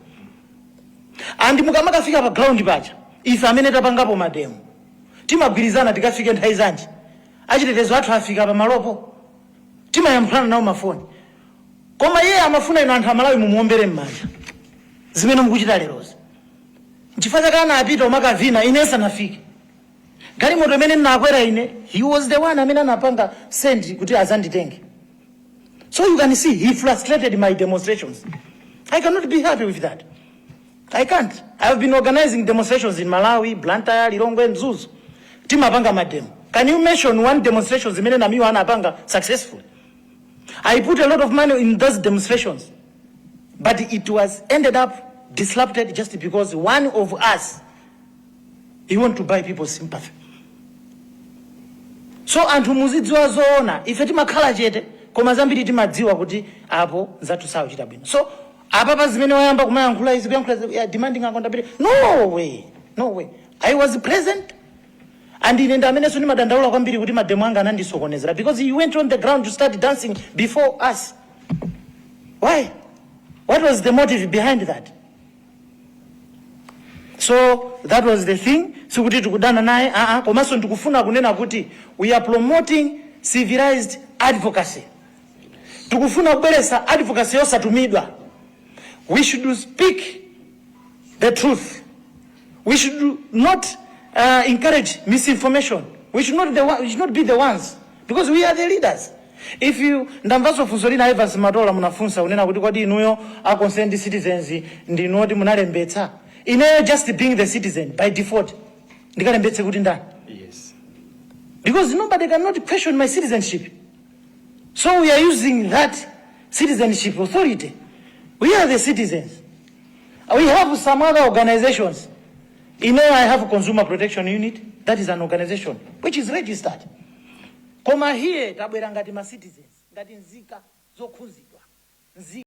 and mukamakafika pa ground paja, ife amene tapangapo ma demo timagwirizana tikafike nthawi zanji, achitetezo athu afika pamalopo, timayankhulana nawo mafoni. Koma iye amafuna inu anthu Amalawi mumuombere m'manja zimene mukuchita lerozi. Nchifukwa chake anapita umakavina ine sanafike. Galimoto imene ndinakwera ine, he was the one amene anapanga send kuti azanditenge. So you can see he frustrated my demonstrations. I cannot be happy with that. I can't. I have been organizing demonstrations in Malawi, Blantyre, Lilongwe, Mzuzu. Timapanga ma demo. Can you mention one demonstration zimene Namiwa anapanga successfully? I put a lot of money in those demonstrations, but it was ended up disrupted just because one of us, he want to buy people's sympathy. So anthu muzidziwa zoona, ife timakhala chete, koma zambiri timadziwa kuti apo nzathu sakuchita bwino. So Apapa zimene wayamba kumayankhula izi, kuyankhula yeah, demanding accountability, no way, no way. I was present and ine ndi amenenso ndimadandaula kwambiri kuti mademo anga anandisokonezera because he went on the ground to start dancing before us. Why? What was the motive behind that? So that was the thing. Sikuti tikudana naye, aa. Komanso ndikufuna kunena kuti we are promoting civilized advocacy. Tikufuna kubweretsa advocacy yosatumidwa. We should speak the truth. We should not encourage misinformation. We should not be the ones, because we are the leaders. If you, ndamvanso funso lina, Evans Matola, munafunsa unena kuti kodi inuyo a Concerned Citizens ndinoti munalembetsa? Ineyo, just being the citizen by default, ndikalembetse kuti ndani? Because nobody cannot question my citizenship. So we are using that citizenship authority. We are the citizens. We have some other organizations. I have a Consumer Protection Unit. That is an organization which is registered. Koma here tabwera ngati ma citizens, ngati nzika zokhuzidwa, nzika.